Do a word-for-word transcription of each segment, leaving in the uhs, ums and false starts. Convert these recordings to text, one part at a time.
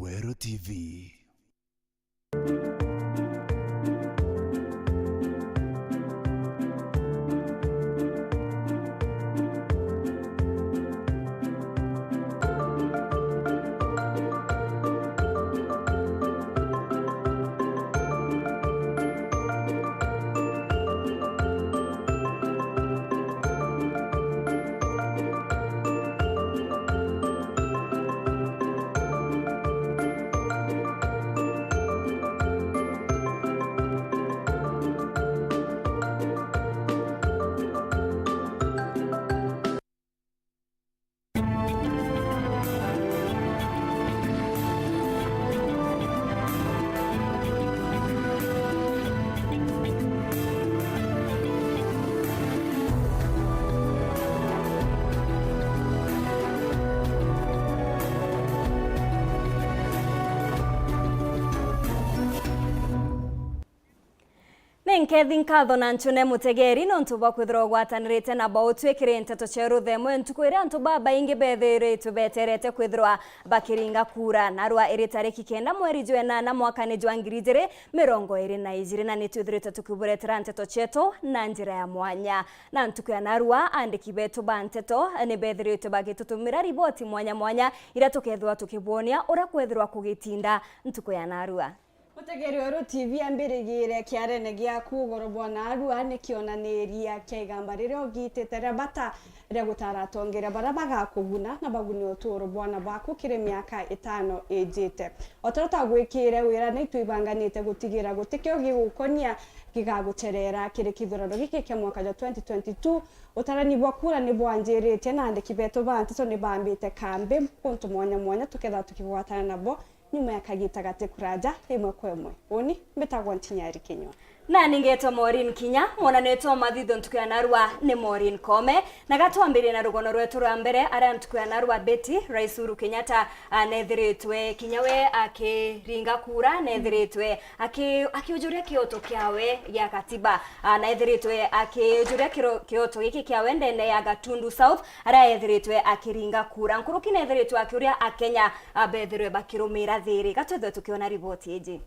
Weru T V. Ni nkethi nkatho na ncune mutegeri nontu bwa kwithirwa ugwatanirite na bautwikire nteto cia ruthemwe ntuku iria antu babaingi bethiritwe beterete kwithirwa bakiringa kura. Narua iri tariki kenda mweri jwa enana mwakani jwa ngiri ijiri mirongo iri na ijiri, na ni twithiritwe tukiburetera nteto cietu na njira ya mwanya. Na ntuku ya narua, andiki betu ba nteto ni bethiritwe bagitutumira riboti mwanya mwanya iria tukethirwa tukibwonia uria kwethirwa kugitinda ntuku ya narua. Mutegeri wa Weru T V, ambirigire kiarene giaku ugoro bwa narua ni kionaniria kia igamba riria ugitite ria bata ria gutara atongeria baria bagakuguna na bagunie uturo bwa ana baku kiri miaka itano ijite. O ta uria twagwikire wira, ni twibanganite gutigira gutikio gigukonia gigaguterera kiri kithurano giki kia mwaka jwa twenty twenty-two. Utarani bwa kura ni bwanjiritie na andiki betu ba nteto ni bambite kambi kuntu mwanya mwanya tukethirwa tukigwatana nabo nyuma ya kagita gati kuraja imwe kwa imwe. Uni mbitagwa Ntinyari Kinyua. Nani ngetwa Maureen Kinya, mwonanitwe wa mathitho ntuku ya narua ni Maureen Kome, na gatwambirie na rugono rwetu rwa mbere, aria ntuku ya narua Betty, Rais Uhuru Kenyatta, a, nethiritwe kinya we akiringa kura, nethiritwe aki-, akiujuria kioto kiawe gia katiba, a, na ethiritwe akiujuria kiro-, kioto giki kiawe ndene ya Gatundu South, aria ethiritwe akiringa kura. Nkuruki nethiritwe akiuria Akenya, a, bethirwe bakirumira thiri. Gatwethwe tukiona riboti iji.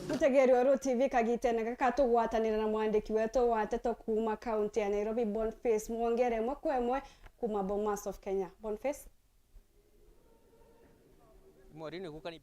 Mutegeri wa Weru T V, kagitene gaka tugwatanira na mwandiki wetu wa nteto kuuma kaunti ya Nairobi, Boniface Mwongere, imwe kwa imwe kuuma Bomas of Kenya. Boniface? Maureen, gukani-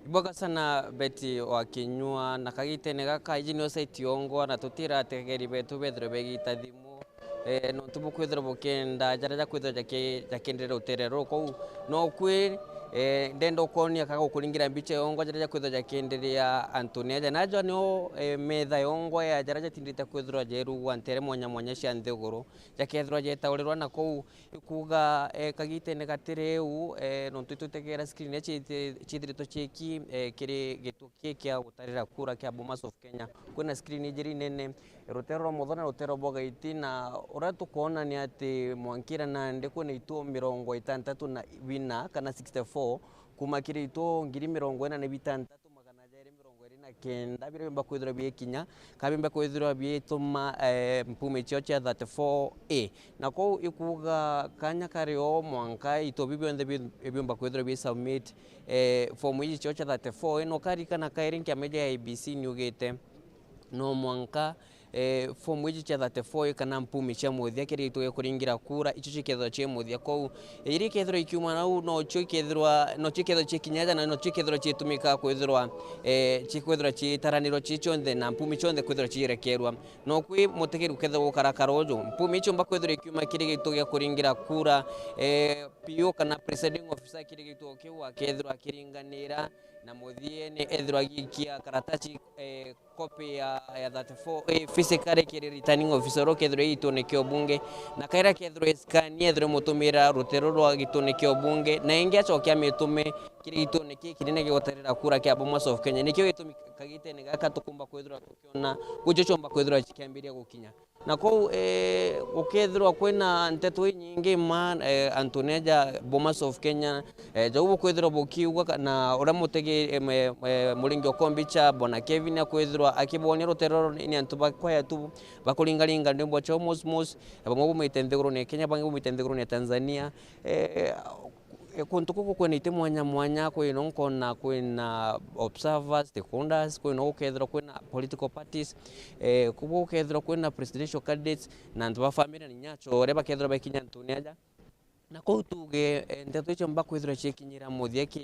Ibwega sana Betty wa Kinyua, na kagitene gaka, iji nio site yongwa, na tutira ategeri betu bethirwe begita thimu, eh, nontu bukwithirwa bukenda jaria jakwithirwa jaki-, jakienderea rutere ruru. Kou no kwi, eh, ndenda ukonia kaga gukuringira mbicha yongwa jaria jakwithirwa jakienderea antuni aja. Naja nio, eh, metha yongwa ya jaria jatindite kwithirwa jerugwa ntere mwanya mwanya cia nthiguru, jakethirwa jetaurirwa na kou. Ikuuga, eh, kagitene gatiri riu, eh, nontu itutegera screen iria cithi-, cithiritwe ciiki, eh, kiri gituo kii kia gutarira kura kia Bomas of Kenya. Kwina screen ijiri nene, rutere rwa mutho na rutere bwa gaiti, na uria tukwona ni ati mwankira nandi kwina ituo mirongo itantatu na bina kana sixty-four, kuuma kiri ituo ngiri mirongo ina na bitantatu magana jeri mirongo iri na kenda biria biumba kwithirwa biikinya, kana biumba kwithirwa biituma, eh, mpumi cio cia thirty-four A. Na kou ikuuga kanya kari o mwanka ituo biu bionthe bi-, biumba kwithirwa bi submit, eh, fomu iji cio cia thirty-four A. Na ukarikana kairi nkiama iji ya I E B C niugite no mwanka eh, fomu iji cia thirty-four kana mpumi cia muthia kiri gituo gia kuringira kura, icio cikethirwa cie muthia. Kwou, eh, iria ikethirwa ikiuma nau, nocio ikethirwa, nocio ikethirwa cikinya aja, na nocio ikethirwa citumika kwithirwa, eh, cikwithirwa citaranirwa ci cionthe, na mpumi cionthe kwithirwa cirekerwa. No kwi mutegeri ukethirwa gukarakara uju. Mpumi icio mba kwithirwa ikiuma kiri gituo gia kuringira kura, eh, P O kana presiding officer kiri gituo kiu akethirwa akiringanira, na muthiene ethirwa agiikia karatasi, eh, copy ya, ya thirty-four, eh, physically kiri returning officer uria ukethirwa ii gituone kia ubunge, na kaira kethirwa iskani ethirwa imutumira rutere rwa gituone kia ubunge, na ingi acoke amitume kiri gituone kii kinene gia gutarira kura kia Bomas of Kenya. Nikio gitumi kagitene gaka tukumba kwithirwa tukiona gucio ciomba kwithirwa cikiambiria gukinya. Na kou, eh, gukethirwa kwina nteto inyingi mma, eh, antu neja Bomas of Kenya, eh, jau bukwithirwa bukiugwa ka-, na uria mutegi, eh, me-, eh, Muringi Okombicha, Bwana Kevin akwithirwa akibonia rutere ruru ni antu bakwaya tu bakuringaringa ndwimbo ciao mos mos, na bamwe bumite nthigurune ya Kenya, bangi bumite nthigurune ya Tanzania. Eh, E, kuntu kuku kwina iti mwanya mwanya, kwina nkona kwina observers, stakeholders, kwina gukethirwa kwina political parties, e, kubu gukethirwa kwina presidential candidates, na antu ba family na nyacho uria bakethirwa bekinya antune aja. Na kou tuge, e, nteto icio mba kwithirwa ciekinyira muthia ki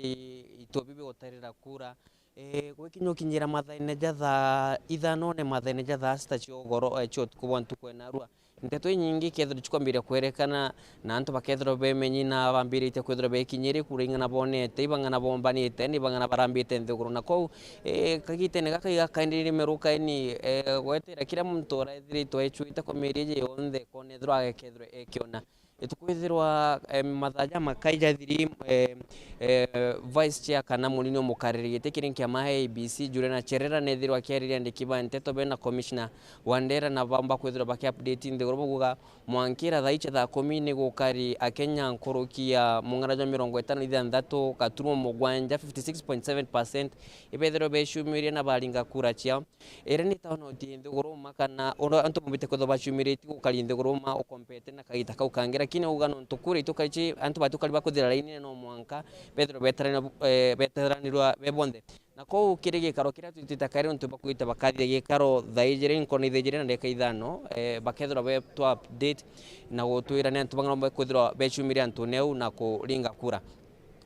itu bibi gutarira kura, e, gwikinya ukinyira mathaine ja thaa ithano ne mathaine ja thaa sita cia ugoro, e, cia utuku bwa ntuku enarua. Nteto inyingi ikethirwa cikwambiria kwerekana, na antu bakethirwa bemenyi na bambiritie kwithirwa bekinyiri kuringana bonete, ibang'ana bombanite, na ibang'ana barambite nthiguru. Na kou, e, kagitene gaka igakaenderia meruka ini, e, gwetera kira muntu uraithiritwe echuite kwa mieri iji yonthe, kona ethirwa agekethirwa ekiona. Itukwithirwa, e, mathaa jamakai jathiri, e, e, Vice Chair kana munini umukariritie kiri nkiama ya I E B C, Juliana Cherera, nethirwa akiariria andiki ba nteto bena Commissioner Wandera na bamba kwithirwa baki update nthiguru, bauga mwankira thaa ici thaa kumi ni gukari Akenya nkuruki ya mung'ana jwa mirongo itano na ithanthatu gaturumo mugwanja, fifty six point seven percent, ibethirwe beciumiria na baringa kura ciao. Iria ni taunoti nthiguru uma kana uria antu bombite kwithirwa baciumiritie gukari nthiguru uma ukompete na kagita kau kangi, lakini auga nontu kura itukari ci antu batukari bakuthira laini no mwanka bethirwe beterana-, eh, beteranirwa be bonthe. Na kou kiri gikaro kiria twitite kairi, niuntu bakwita bakathithia gikaro thaa ijiri, nkona thaa ijiri na ndagika ithano, eh, bakethirwa betwa update na gutwira ni antu bang'ana bakwithirwa beciumiria antune au na kuringa kura.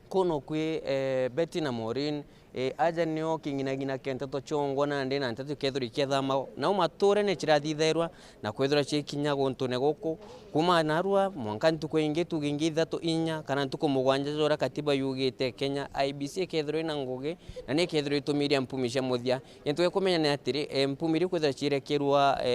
Kou no kwi, eh, Betty na Maureen, eh, aja nio king'inag'ina kia nteto ciongwa nandi na nteto ikethirwa ikiethama nau maturene cirathithairwa, na kwithirwa ciikinya guntune guku, kuuma narua mwanka ntuku ingi, tuge ingi ithatu inya, kana ntuku mugwanja ja uria katiba yugite Kenya, I E B C ikethirwa ina ngugi, na ni ikethirwa itumiria mpumi cia muthia. Gintu gia kumenya ni atiri, e, mpumi iria ikwithirwa ciirekirwa, e,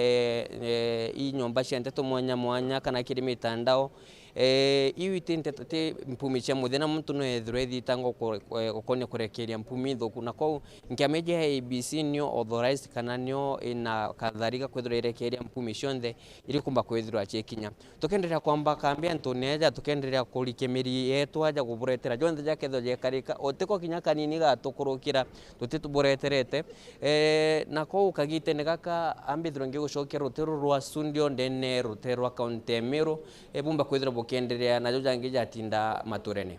e, i nyomba cia nteto mwanya mwanya, kana kiri mitandao, E, iu iti nteto, ti mpumi cia muthia, na muntu no ethirwe ethitanga uko-, e, ukonia kurekeria mpumi nthuku. Na kou, nkiama iji ya I E B C nio authorized kana nio ina kathari ga kwithirwa irekeria mpumi cionthe iria ikumba kwithirwa ciikinya. Tukenderea kwamba kambi antune aja, tukenderea kurikia miri yetu aja kuburetera jonthe jakethirwa jekarika, utiko kinya kanini gatukurukira tutitubureterete. E, na kou kagitene gaka ambithirwe ngigucokia ruteru rwa Sundio ndene ruteru rwa kaunti ya Meru, e, bumba kwithirwa bukienderea najo jangi jatinda maturene.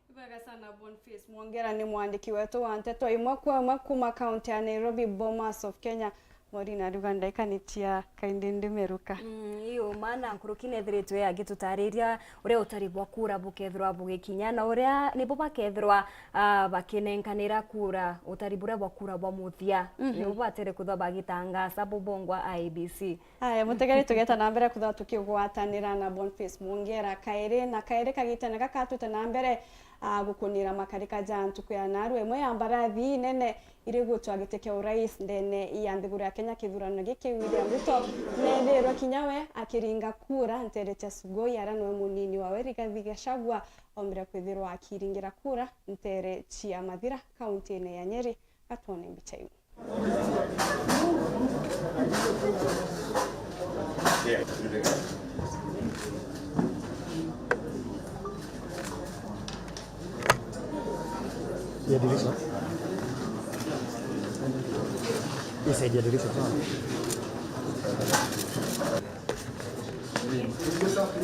Ibwega sana Boniface Mwongera ni mwandiki wetu wa nteto imwe kwa imwe kuma kaunti ya Nairobi, Bomas of Kenya. Maureen ariuga ndaikanitia kaindi ndimeruka. Mm, iyo, maana nkuruki nethiritwe agitutariria uria utari bwa kura bukethirwa bugikinya, na uria nibo bakethirwa, ah, bakinenkanira kura, utari buria bwa kura bwa muthia. Mhm. Nibo batere kwithirwa bagitangaca bubongwa I E B C. Aya, mutegeri, tugeta na mbere kwithirwa tukigwatanira na Boniface Mwongera kairi na kairi kagitene gaka twite na mbere, ah, gukunira makarika ja ntuku ya narua, imwe ya mbarathi nene iri gutwa giti kia urais ndene ya nthiguru ya Kenya kithurano giki, William Ruto nethirwe kinya we akiringa kura ntere cia Sugoi, aria niwe munini wawe Rigathi Gachagua ombire kwithirwa akiringira kura ntere cia Mathira, kauntine ya Nyeri. Gatwone mbicha iu. Ya dirisha. Hii side ya dirisha.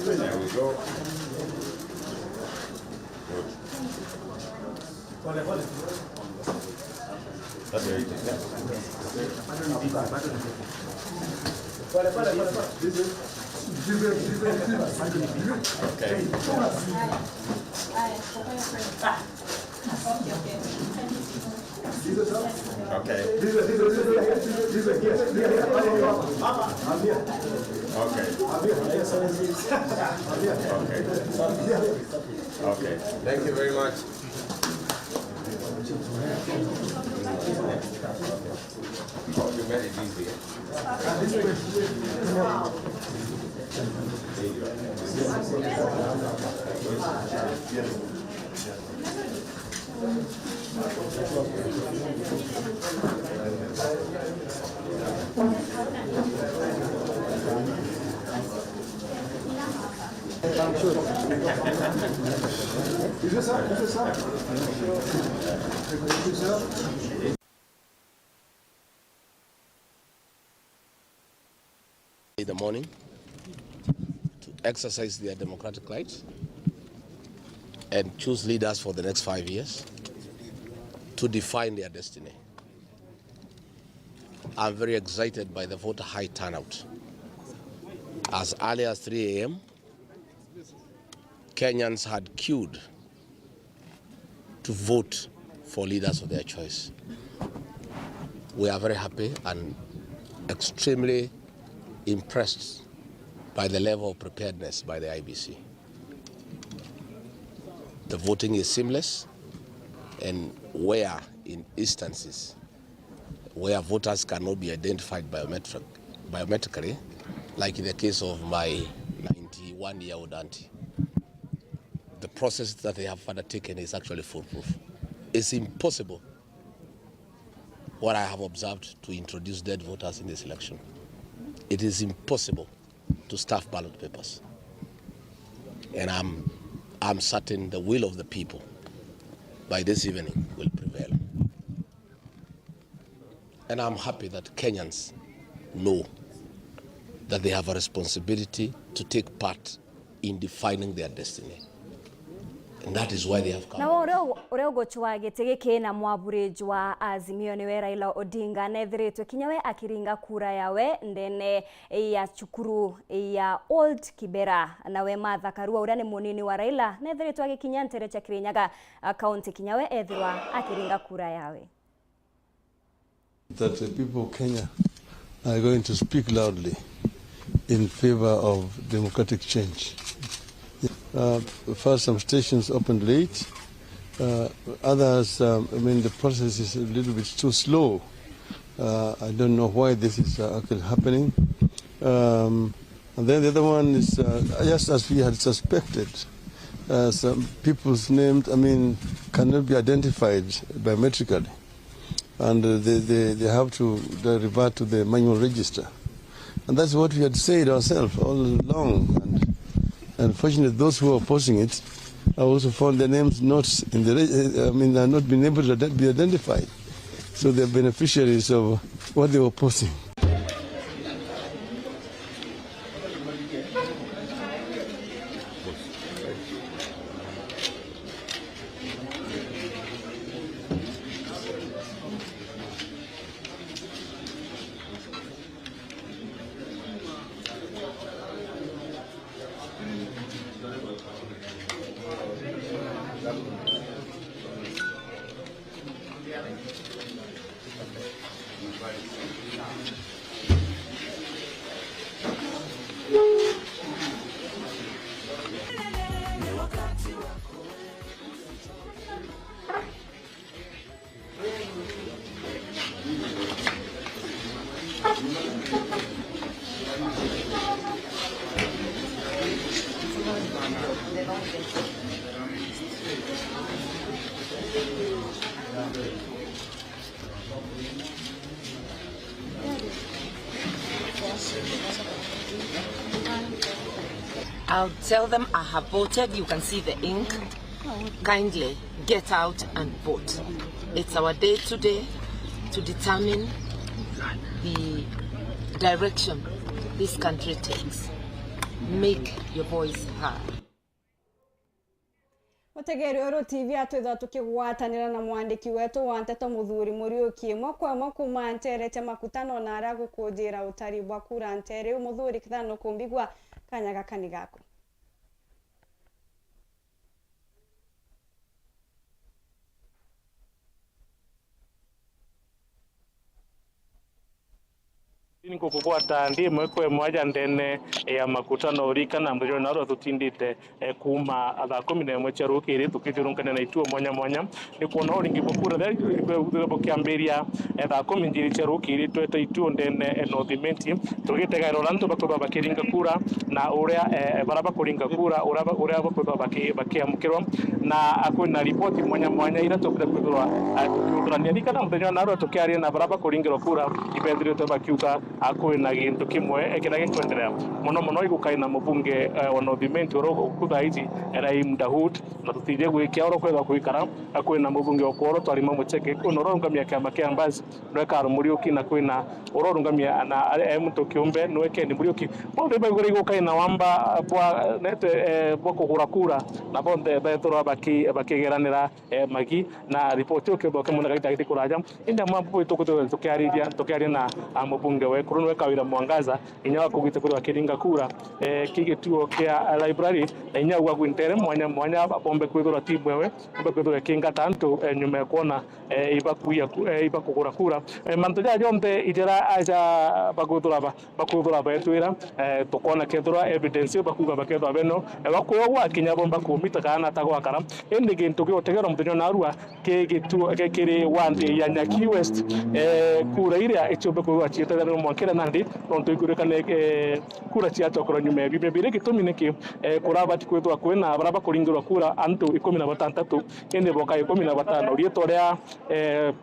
There we go. Good. Pole, pole. That's very good. Yeah. Okay. Okay. Okay. Okay. Okay. Thank you very much. Hope you made it easy. In the morning to exercise their democratic right and choose leaders for the next five years to define their destiny. I'm very excited by the voter high turnout. As early as three a m, Kenyans had queued to vote for leaders of their choice. We are very happy and extremely impressed by the level of preparedness by the I E B C. The voting is seamless, and where in instances where voters cannot be identified biometric, biometrically, like in the case of my ninety-one-year-old auntie, the process that they have undertaken is actually foolproof. It's impossible what I have observed to introduce dead voters in this election. It is impossible to stuff ballot papers. And I'm, I'm certain the will of the people by this evening will prevail. And I'm happy that Kenyans know that they have a responsibility to take part in defining their destiny. And that is why they have come. Nawe uria u-, uria ugucwa giti giki na mwaburi jwa Azimio niwe Raila Odinga nethiritwe kinya we akiringa kura yawe ndene ya cukuru ya Old Kibera. Nawe Martha Karua uria ni munini wa Raila nethiritwe agikinya ntere cia Kirinyaga, a, kaunti kinya we ethirwa akiringa kura yawe. That the people of Kenya are going to speak loudly in favor of democratic change. Uh, first, some stations opened late. Uh, others, um, I mean, the process is a little bit too slow. Uh, I don't know why this is, uh, actually happening. Um, and then the other one is, uh, just as we had suspected, uh, some people's names, I mean, cannot be identified biometrically. And, uh, they, they, they have to, they revert to the manual register. And that's what we had said ourselves all along. And unfortunately, those who are opposing it have also found their names not in the re-, uh, I mean, have not been able to ident-, be identified. So they're beneficiaries of what they were opposing. I'll tell them I have voted. You can see the ink. Kindly get out and vote. It's our day today to determine the direction this country takes. Make your voice heard. Utegeri uru T V atwithwa tukigwatanira na mwandiki wetu wa nteto Muthuri Muriuki, imwe kwa imwe kuuma nteere cia Makutano na aria gukujira utari bwa kura nteere iu. Muthuri, kethira nukumbigua, kanya gaka ni gaku. Ni ngukugwata ndi imwe kwa imwe aja ndene ya Makutano. Urikana muthenya na ura tutindite, eh, kuuma thaa kumi na imwe cia rukiri tukithiurunkania na ituo mwanya mwanya. Ni kwona uringi bwa kura riria bukiambiria, eh, thaa kumi njiri cia rukiri twete ituo ndene, eh, North Imenti, tugitegaira uria antu bakwithirwa bakiringa kura na uria, eh, baria bakuringa kura uria ba-, uria bakwithirwa baki-, bakiamukirwa, na kwina ripoti mwanya mwanya iria tubire kwithirwa, eh, tukiuthurania. Ni kana muthenya wa narua tukiaria na baria bakuringirwa kura, ibethiritwe bakiuga, ah, kwina gintu kimwe, eh, kiria gikwenderea. Mono mono igukai na mubunge, eh, wa North Imenti uria uku thaa iji, eh, Rahim Daud, na tutiji gwikia uria kwithirwa gwikara, ah, kwina mubunge wa Kworo Twarima Mucheke, kwina uria urungamia kiama kia Mbas, nwe Karo Muriuki, na kwina uria urungamia na ari, e muntu kiumbe nwe Ken Muriuki. Bonthe baigure igukai na wamba bwa nete, eh, bwa kugura kura, na bonthe bethirwa baki-, bakigeranira, eh, magi na ripoti ukethirwa ukimona gaita giti kuraja. Indi amwe ambu tukuthirwa tukiariria, tukiaria na, ah, mubunge wa Ekuru nwe Kawira Mwangaza, inya wa kugite kwithirwa akiringa kura, eh, ki gituo kia library, na inya ugwa gwintere mwanya mwanya bombe kwithirwa timu ewe, bombe kwithirwa ikingata antu, eh, nyuma ya kwona eh, ibakuia ku-, eh, ibakugura kura. Eh, mantu jaja jonthe ijara aja bakwithirwa ba-, bakwithirwa betwira, eh, tukona kethirwa evidence iu bakuga bakethirwa beno, eh, bakwigwa kinya bomba kumita kana ta gwakara. Indi gintu giotegerwa muthenya narua ki gituo, ki-, kiri wandi ya Nyaki West, eh, kura iria iciumbe kwithirwa ciitethanirwa mwankire nandi, nontu ikurikane, eh, kura ciacokerwa nyuma ya biumia biri. Gitumi niki, eh, kurabati kwithirwa kwina baria bakuringirwa kura antu ikumi na batantatu, indi boka ikumi na batano. Riitwa ria eh,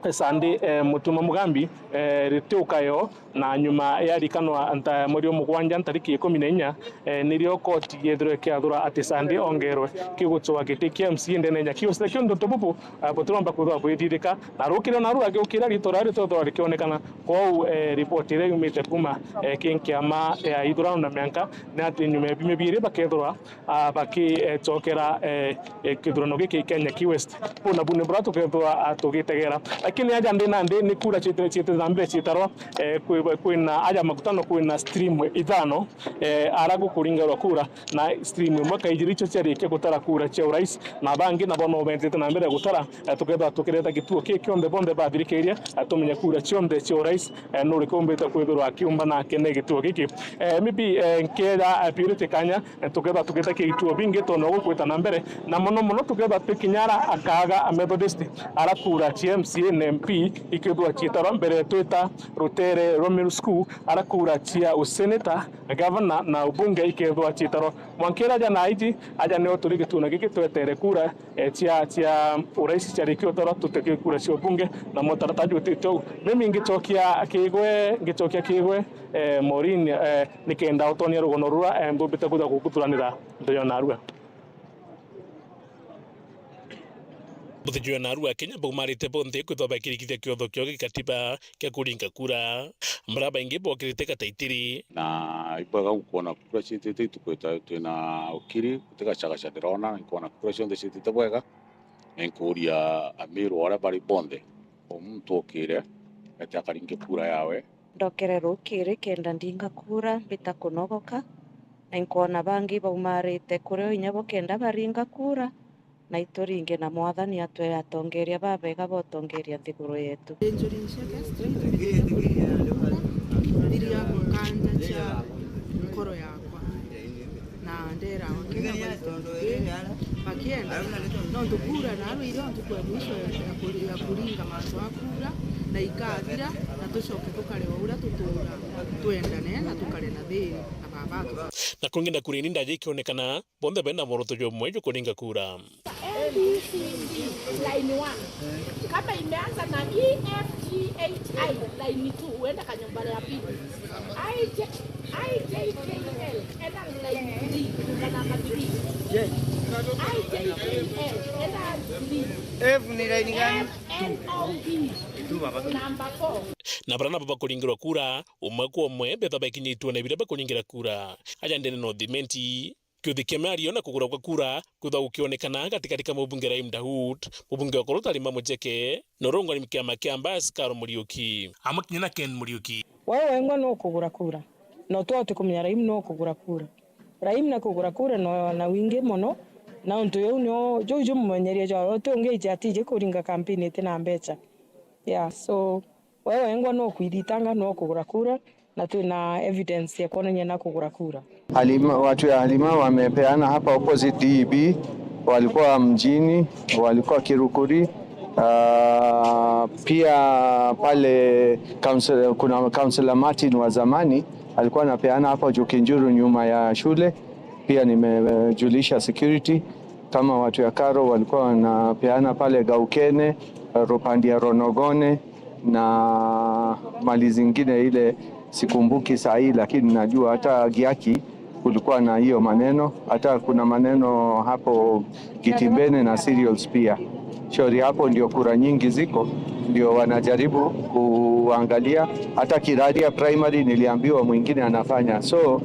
Sandi, eh, Mutuma Mugambi, eh, ritiukayo, na nyuma yarikanwa nta mweri o mugwanja ntariki ikumi na inya, eh, nirio koti yethirwe ikiathura ati Sandi ongerwe kigucwa giti kia M C A ndene ya Nyaki West. Lakini untu bubu, eh, butiromba kwithirwa bwithithika, na rukiri narua agiukira riitwa ria ritiuthirwa rikionekana. Kwou, eh, ripoti iria yumite kuuma, eh, ki nkiama ya ithurano na mianka ni ati nyuma ya biumia biiri bakethirwa ah, bakicokera, eh, eh, kithurano giki kia Nyaki West. Buu nabu ni buria tukethirwa, ah, tugitegera. Lakini aja ndi nandi ni kura ciite-, ciite na mbere ciitarwa, eh, kwi-, kwina aja Makutano kwina stream ithano, eh, ara gukuringarwa kura, na stream imwe kaijiri icio ciarikia gutara kura cia urais, na bangi nabo no bentete na mbere gutara, eh, tukethirwa tukireta gituo ki kionthe bonthe bathirikiria, eh, tumenye kura cionthe cia urais, eh, nuriku umbite kwithirwa akiumba na akene gituo giki. Eh, maybe, eh, nkeja, eh, Purity kanya, eh, tukethirwa tugitakia ituo bingi, tondu no gukwita na mbere, na mono mono tukethirwa twi kinya ara akaga a Methodist, ara kura cia M C A na M P ikethirwa ciitarwa mbere, twita rutere rwa Miru School, ara kura cia useneta, gavana na ubunge ikethirwa ciitarwa. Mwankira aja na aiji, aja nio turi gituna giki twetere kura, eh, cia, cia urais ciarikia utarwa, tuteke kura cia ubunge na mutaratara jutite uu. Mimi ngicokia kigwe, ngicokia kigwe, eh, Maureen, eh, nikenda utonia rugono rura, eh, mbumbite kuja gukuthuranira nthenya narua. Muthenya narua Akenya baumarite bonthe kwithwa bakirikithia kiotho kiao gikatiba kia kuringa kura, baria baingi bokirite gataitiri. Na ibwega gukwona kura ciitite ituku ita-, twina ukiri, guti gacagaca ndirona, nkwona kura cionthe ciitite bwega, na nkuria Amiru aria bari bonthe, o muntu okire, ete akaringe kura yawe. Ndokere rukiri kenda ndinga kura, mbita kunogoka, na inkwona bangi baumarite kurio inya bo kenda baringa kura, na ituringe na Mwathani atwe atongeria babega botongeria nthiguru yetu. Injury nsheke straight, ndiri ya gukanja cia nkoro yakwa. Na ndera Wakenya baitũ, bakienda, nontu kura narua irio ntuku ya mwisho ya, ya kuri-, ya kuringa mantu a kura, na ikathira, na tucoke tukare o uria tutura, twendane, na tukare na thii na baba atu. Na kungi na kura ini ndaja ikionekana, bonthe bena mworoto jumwe jwa kuringa kura. A B C D, line one. Kama imeanza na E F G H I, line two, uende kanyumba ya pili. I J, I J K L, enda line three, na namba three. I J K L, enda three. F ni line gani? F N O P, namba four. Na baria nabo bakuringirwa kura, umwe kwa umwe, betha bakinyitwe na biria bakuringira kura. Aja ndene North Imenti, kiuthi kia miario na kugura kwa kura kwithwa gukionekana gatigati ka mubunge Rahim Daud, mubunge wa Korota Halima Mujeke, na urungani kiama kia Ambassador Karo Muriuki, amwe kinya na Ken Muriuki. Wee wengwa no kugura kura, na utwa utikumenya Rahim no kugura kura. Rahim na kugura kura no na wingi mono, na untu juu nio, juu ju mumenyeria jwawe, uti ungi aija atiji kuringa campaign iti na mbecha. Yeah, so, wee wengwa no kwithitanga no kugura kura, na twina evidence ya kwonania na kugura kura. Halima, watu ya Halima wamepeana hapa opposite D E B, walikuwa mjini, walikuwa Kirukuri. Ah, pia pale council, kuna councillor Martin wa zamani alikuwa anapeana hapo Jukinjuru nyuma ya shule, pia nimejulisha security. Kama watu ya Karo walikuwa wanapeana pale Gaukene, Rupandia Ronogone na mali zingine ile sikumbuki saa hii, lakini najua hata Giaki kulikuwa na hiyo maneno, hata kuna maneno hapo Kitimbene na cereals pia. Shauri hapo ndio kura nyingi ziko, ndio wanajaribu kuangalia. Hata Kiraria primary niliambiwa mwingine anafanya. So,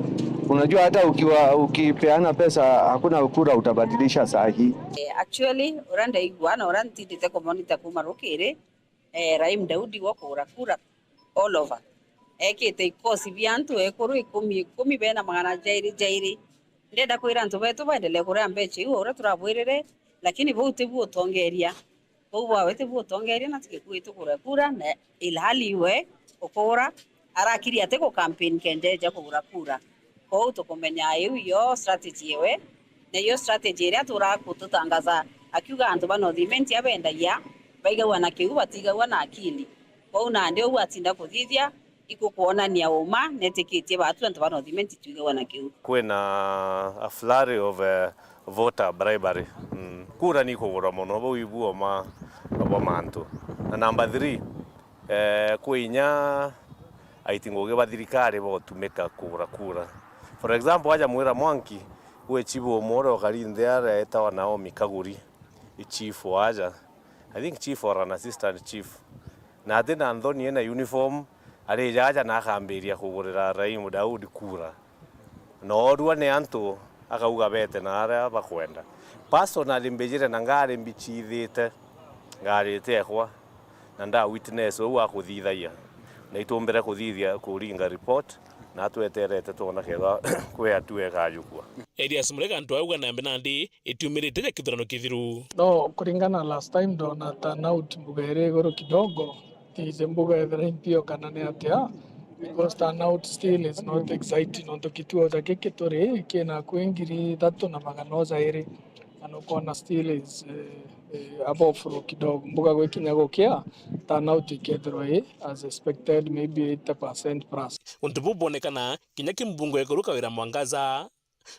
unajua hata ukiwa, ukipeana pesa, hakuna kura utabadilisha saa hii. Eh, actually, uria ndaigua na uria ntindite kumonitor kuma rukiri, eh, Rahim Daudi wa kugura kura all over. Ekite ikosi bia antu ekuru ikumi, ikumi bena magana jairi jairi. Ndenda kwira antu betu baendelee kuria mbecha iu o uria turabwirire, lakini buu tibu utongeria. Buu bwawe tibu utongeria na tigikui tugure kura, na ilhali iwe ukugura, arakiri ati ku campaign kenda eja kugura kura. Kwou tukumenya iu yo strategy ewe, na iyo strategy iria atura kututangaza akiuga antu ba North Imenti abendagia, baigagua na kiu, batigagua na akili. Kwou nandi uu atinda kuthithia, ikukwonania uma netikitie batu antu ba North Imenti twigagua na kiu. Kwina a flurry of, eh, voter bribery. Mm. Kura ni kugurwa mono, bau ibu oma bwa mantu. Na number three, eh, kwi inya aiti ngugi ba thirikari botumika kugura kura. For example, aja Mwira Mwanki, gwi chief umwe uria ukari nthi aria etawa Naomi Kaguri, i chief wa aja. I think chief or an assistant chief. Na ati na nthoni ena uniform, arija aja na akambiria kugurira Rahim Daud kura. Na orua ni antu akauga bete na aria bakwenda. Personally mbijire na ngari mbichithite, ngari iti ekwa, na nda witness uu akuthithagia. Na itumbire kuthithia kuringa report, na atweterete twona kethwa kwi atua ikajukua. Elias Murega antu auga nambe nandi itiumirite ja kithurano kithiru. No, kuringana na last time ndona turnout mbuga iri iguru kidogo. Tiji mbuga ethira impio kana ni atia, because turnout still is not exciting, nontu kituo ja giki turi kina kwi ngiri ithatu na magana jairi, na nukwona still is, eh, eh, above ru kidogo. Mbuga gwikinya gukia, turnout ikethirwa i as expected, maybe eighty percent plus. Untu buu bwonekana kinya ki mbunge wa iguru Kawira Mwangaza,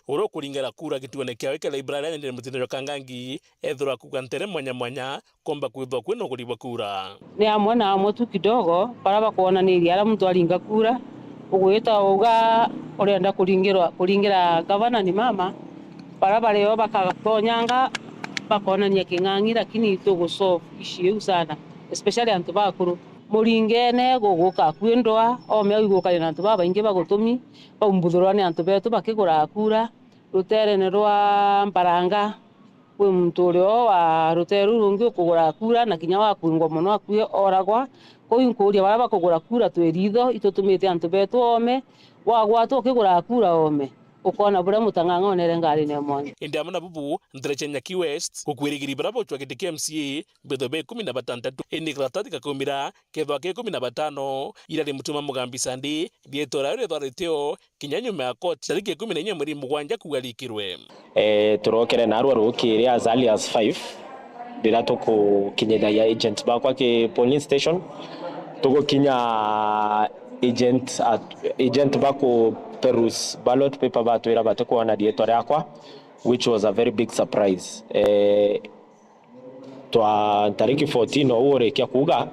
uria ukuringira kura gituone kiawe kia Library Anne Mutindo Kangangi, ethirwa akuga ntere mwanya mwanya komba kwithwa kwina uguri bwa kura. Ni amwe na amwe tu kidogo, baria bakwonaniria aria muntu aringa kura, ugwita uga urenda kuringirwa, kuringira gavana ni mama, baria bario bakatonyanga, bakonania king'ang'i, lakini tugu solve issue iu sana, especially antu bakuru. Muringene guguka kwindwa, ome au igukari na antu babaingi bagutumi, bau mbuthurwa ni antu betu bakigura kura. Ruteerene rwa Mbaranga, kwi muntu uria o wa ruteere ruu rungi ukugura kura, na kinya wakwingwa mono akui oragwa. Kwou inkuuria baria bakugura kura twi ritho, itutumite antu betu oome, wagwatwa ukigura kura oome, ukoona buria Mutang'ang'a oonere ngarine ya Mwangi. Indi amwe na bubu, ntere cia Nyaki West, gukwirigiri baria bocwa giti kia M C A, mbithwe be ikumi na batantatu, indi karatathi gakaumira kethwa ke ikumi na batano, irari Mutuma Mugambi Sandi, riitwa riawe rithwa ritio, kinya nyuma ya koti tariki ikumi na inya mweri mugwanja kuuga rikirwe. Eh, turokere narua rukiri as early as five, riria tukukinyithagia agent bakwa ki polling station, tugukinya agent at, agent baku peruse ballot paper batwira batikwona riitwa riakwa, which was a very big surprise. Eh, twa tariki fourteen ou urikia kuuga,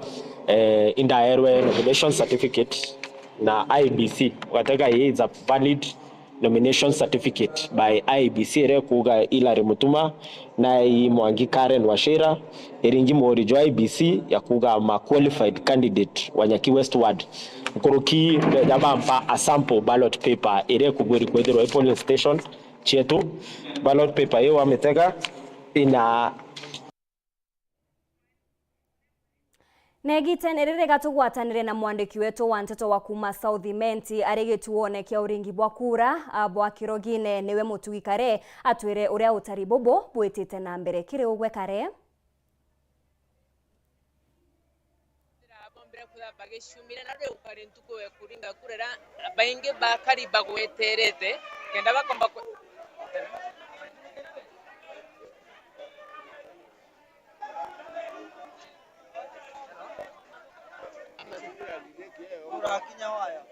eh, indaerwe nomination certificate na I E B C, ugatega ii is a valid nomination certificate by I E B C iria ikuuga Hilary Mutuma na ii Mwangi Karen Wachira, iringi muuri jwa I E B C ya kuuga I'm a qualified candidate wa Nyaki West Ward. Nkuruki beja bampa a sample ballot paper iria ikubwiri kwithirwa i polling station cietu. Ballot paper iu wamitega ina Na igitene riri gatugwatanire na mwandiki wetu wa nteto wa kuuma South Imenti ari gituone kia uringi bwa kura, a, bwa Kirogine, niwe Mutugi Kare, atwire uria utari bubu bwitite na mbere. Kiri ugwe Kare. Bombire kwithira bagiciumire, na riu ukari ntuku ya kuringa kura, iria baingi bakari bagweterete, kenda bakomba kwe-, Urakinya waya.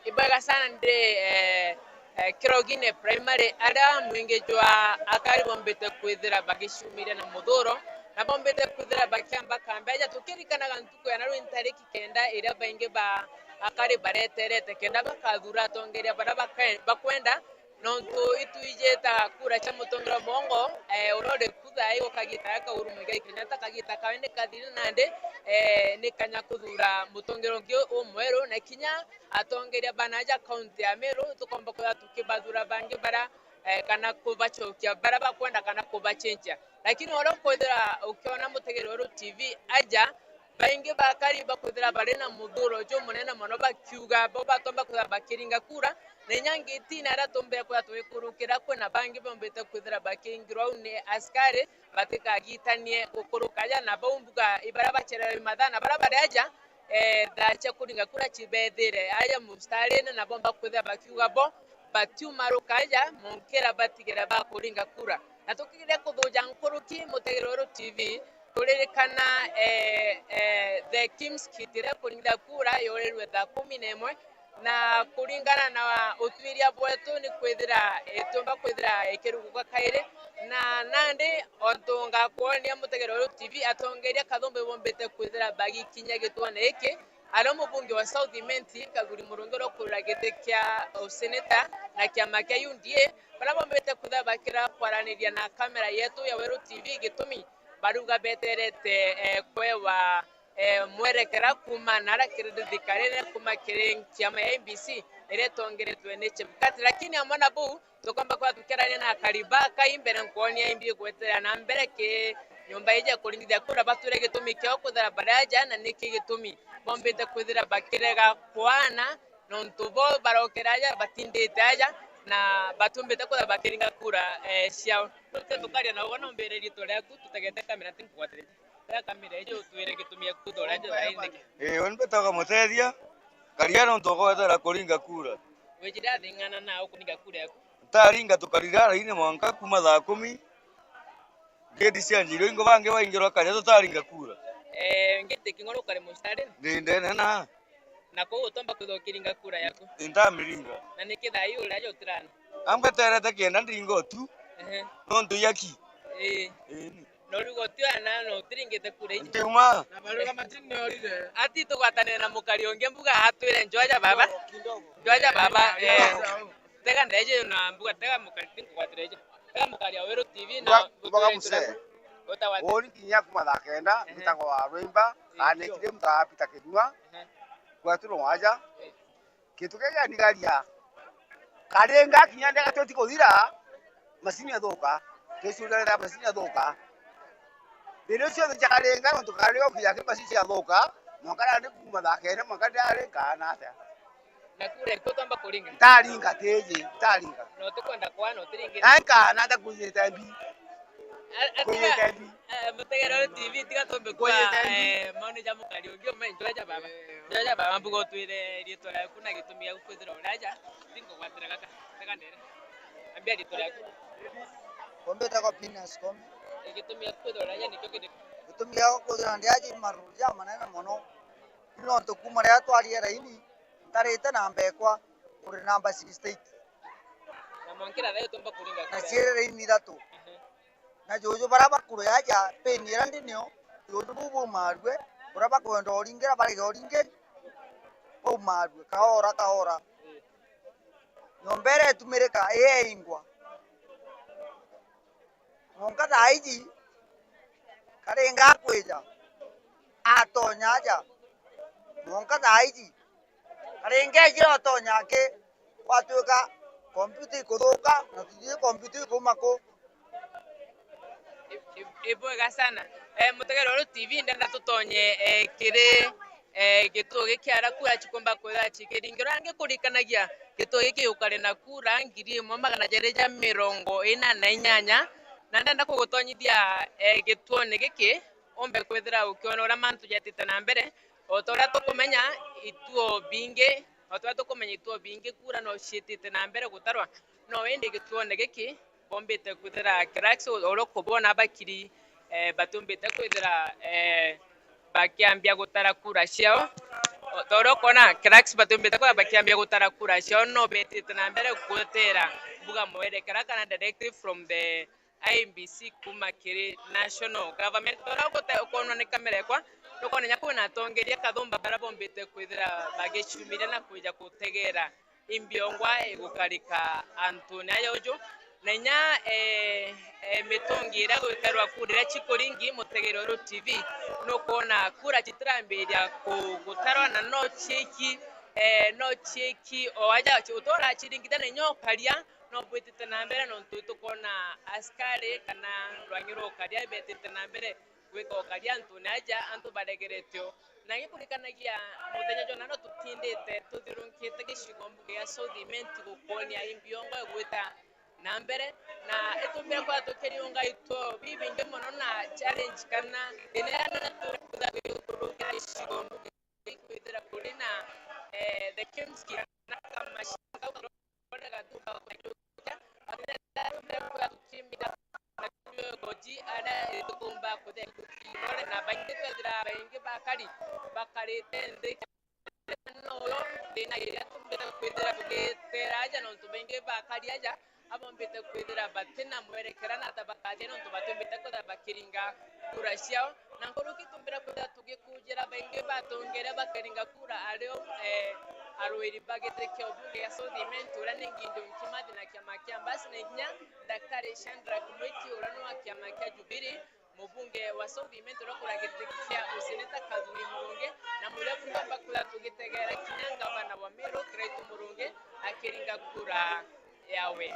Ibwega sana ndi, eh, eh, Kirogine Primary, aria mwingi jwa akari bombite kwithira bagiciumiria na muthuro, na bombite kwithira bakiamba kambi. Aja tukirikanaga ntuku ya narua ntariki kenda iria baingi ba akari bareterete kenda bakathura atongeria baria bake-, bakwenda, nontu itwijita kura cia mutongero mwongo, eh, uria uri ku thaa ii, kagita gaka Uhuru Muigai Kenyatta, kagita kawe ni kathire nandi, eh, ni kanya kuthura mutongero ungi umweru, na kinya atongeria ba naaja kaunti ya Meru tukomba kwithira tukibathura bangi baria, eh, kana kubacokia baria bakwenda kana kubacenjia. Lakini uria ukwithira ukiona Mutegeri Weru T V aja, baingi bakari bakwithira bari na muthuro jumunene mono, bakiuga bo batomba kwithira bakiringa kura, na inya ngitina iria tumbire kwithira tugikurukira, kwina bangi bombite kwithira bakiingirwa au ni askari batikagitanie gukuruka aja, na bau mbuga ibaria bacerewe mathaa, na baria bari aja, eh, thaa cia kuringa kura cibethire aja mustarine, na bomba kwithira bakiuga bo batiuma rukaja monkera batigere bakuringa kura. Na tukigire kuthuja nkuruki, Mutegeri Weru T V, turirikana, eh, eh, the Kim's Kit iria kuringira kura yorirwe thaa kumi na imwe, na kuringana na utwiria bwetu ni kwithira, eh, itiumba kwithira ikiruguka kairi, na nandi ontu ngakwonia Mutegeri Weru T V, atongeria kathumbi bombite kwithira bagikinya gituone giki, aria mubunge wa South Imenti, Kaguri Murungi, uria ukurira giti kia useneta na kiama kia U D A, baria bombite kwithira bakira kwaraniria na kamera yetu ya Weru T V, gitumi baruga beterete, eh, kwewa, eh, mwerekera kuuma nara kiri thirikari, kuuma kiri kiama ya I E B C iria itongeretwe ni Chebukati. Lakini amwe na buu, tukomba kwithira tukiarania na akari ba kai mbere nkwonia imbi gweterera na mbere ki nyomba iji ya kuringithia kura, batwire gitumi kiao kwithira bari aja, na niki gitumi bombite kwithira bakirega kwana, nontu bo barokera aja, batindite aja, na batumbite kwithira bakiringa kura, eh, ciao. Tuke tukaria na ugwe, no mbire riitwa riaku, tutegete kamera, tinkugwatire. Tega kamera iji, utwire gitumi gia kwithira uri aja thaa ii niki? Ii, uni mbitagwa Mutethia, karia nontu ugwetera kuringa kura. Wijire athing'ana na ukuringa kura yaku? Ntaringa, tukarira raini mwanka kuuma thaa kumi ngeti cianjirwe ingo, bangi baingirwa karia tutaringa kura. Eh, ngeti king'ora ukari mustarine? Ndi ndene na. Na kou utomba kwithira ukiringa kura yaku? Ntamiringa. Na niki thaa ii uri aja utirana? Ambeterete kenda ndinga utu. Ehe. Nontu ya ki? Ii. Ii. Na uriuga uti ana, na utiringite kura iji? Ntiuma. Na baruga matini orire. Ati tugwatanire na mukari ungi mbuga atwire njoja baba. Kidogo. Njoja baba, eh. Tega ndeje na mbuga, tega mukari, tinkugwatire ije. Tega mukari wa Weru T V na mboga, mboga muse. Utagwate. Uri kinya kuma thaa kenda, ehe, mbitagwa wa Rwimba, ehe, kana ndio, kiri mtaa Peter Kirua, ehe, kwetu no aja. Ehe. Kintu kiria gianigaria, Karinga kinya ndega tweti kuthira, macini yathuka. Twicurire macini yathuka. Thina icio cia Karinga, nontu Karinga ukinya ki macini ciathuka, mwanka nandi kuma thaa kenda, mwanka ndari nkaana atia? Na kura iku utomba kuringa? Ntaringa tiji, ntaringa. Na utikwenda kwana utiringa? Na nkaana atia kwiyite mbi? A-, a-, kwiyite mbi. Eh, Mutegero T V, tiga tumbe kwa, kwiyite mbi, eh, maoni ja mukari ungi umwe, njoja baba. Eh. Njoja baba, mbuga utwire riitwa riaku na gitumi gia kwithira uri aja, tinkugwatira gaka, tega ndere. Ambia riitwa riaku. Kombetagwa Phineas Koome. Eh, gitumi gia kwithira uri aja nikio kiriku? Gitumi gia kwithira ndi aja i maruru ja manene mono. Ni nontu kuuma riria twariera ini, ntarite na mbekwa, uri namba sixty-eight. Na mwankira thaa ii utomba kuringa kura? Naciere raini ithatu. Ehe. Na juju baria bakuru aja, pain iria ndi nio, juju buu baumarue, uria bakwenda uringira barege uringe, baumarue, kaora, kaora. Nyomba iria itumirika, iyeingwa. Mwanka thaa iji, Karinga akwija, atonya aja, Mwanka thaa iji. Na ringi aijira utonya aki, gwatuika kompiuta ikuthuka, na tutijui kompiuta ikuuma ku. I-, i-, ibwega sana. Eh, mutegeri wa Uru T V, ndenda tutonye, eh, kiri, eh, gituo giki aria kura cikumba kwithira cikiringirwa. Ngikurikanagia gituo giki gikari na kura ngiri imwe magana jeri ja mirongo ina na inyanya, na ndenda kugutonyithia, eh, gituone giki, umbe kwithira ukiona uria mantu jetite na mbere, o ta uria tukumenya ituo bingi, o ta uria tukumenya ituo bingi kura no ciitite na mbere gutarwa, no indi gituone giki bombite kwithira clerks, o-, uria ukubona bakiri, eh, batiumbite kwithira, eh, bakiambia gutara kura ciao. O ta uria ukwona clerks batiumbite kwithira bakiambia gutara kura ciao, no betite na mbere gweterera mbuga mwerekera kana directive from the I E B C kuuma kiri national government. Uria ugute-, ukwonwa ni kamera ekwa, nukwona inya kwina atongeria kathumba baria bombite kwithira bagiciumiria na kwija gutegera imbiongwa igukarika antune aja uju. Na inya, eh, eh, mitungi iria gwikarwa kura iria cikuringi, mutegeri wa Uru T V, nukwona kura citirambiria ku-, gutarwa na no ciiki, eh, no ciiki o aja utura ciringite na inya ukaria, no bwitite na mbere, nontu tukwona askari kana rwang'i rwa ukaria betite na mbere gwika ukaria antune aja antu baregerete o. Na ngikurikanagia muthenya jwa nano tutindite tuthiurunkite gicigo mbuge ya South Imenti gukwonia imbiongwa igwita na mbere, na itumbire kwithira tukiriunga ituo bibingi mono na challenge kana thina iria nene turia kwithira gicigo mbuge ikwithira kuri na, eh, the Kimski na Kamashanga. Ore gatumba kwenjukia, athira tumbira kuya tukimbira na tuyo goji aria itukumba kuthia ikuti. Ore na baingi twethira baingi bakari, bakarite nthi. No yo thina iria tumbite kwithira tugitera aja, nontu baingi bakari aja, abombite kwithira batina mwerekera na ata bakathia, nontu batiumbite kwithira bakiringa kura ciao. Na nkuruki tumbire kwithira tugikujira baingi batongeria bakeringa kura ario, eh, arwiri ba giti kia ubunge gia South Imenti, uria ni Gideon Kimathi na kiama kia Mbasi, na inya Daktari Shadrack Mwiti, uria ni wa kiama kia Jubilee, mubunge wa South Imenti uria ukura giti kia useneta Kathuri Murungi, na muria bumba kwithira tugitegera kinya ngavana wa Meru, Kiraitu Murungi, akiringa kura yawe.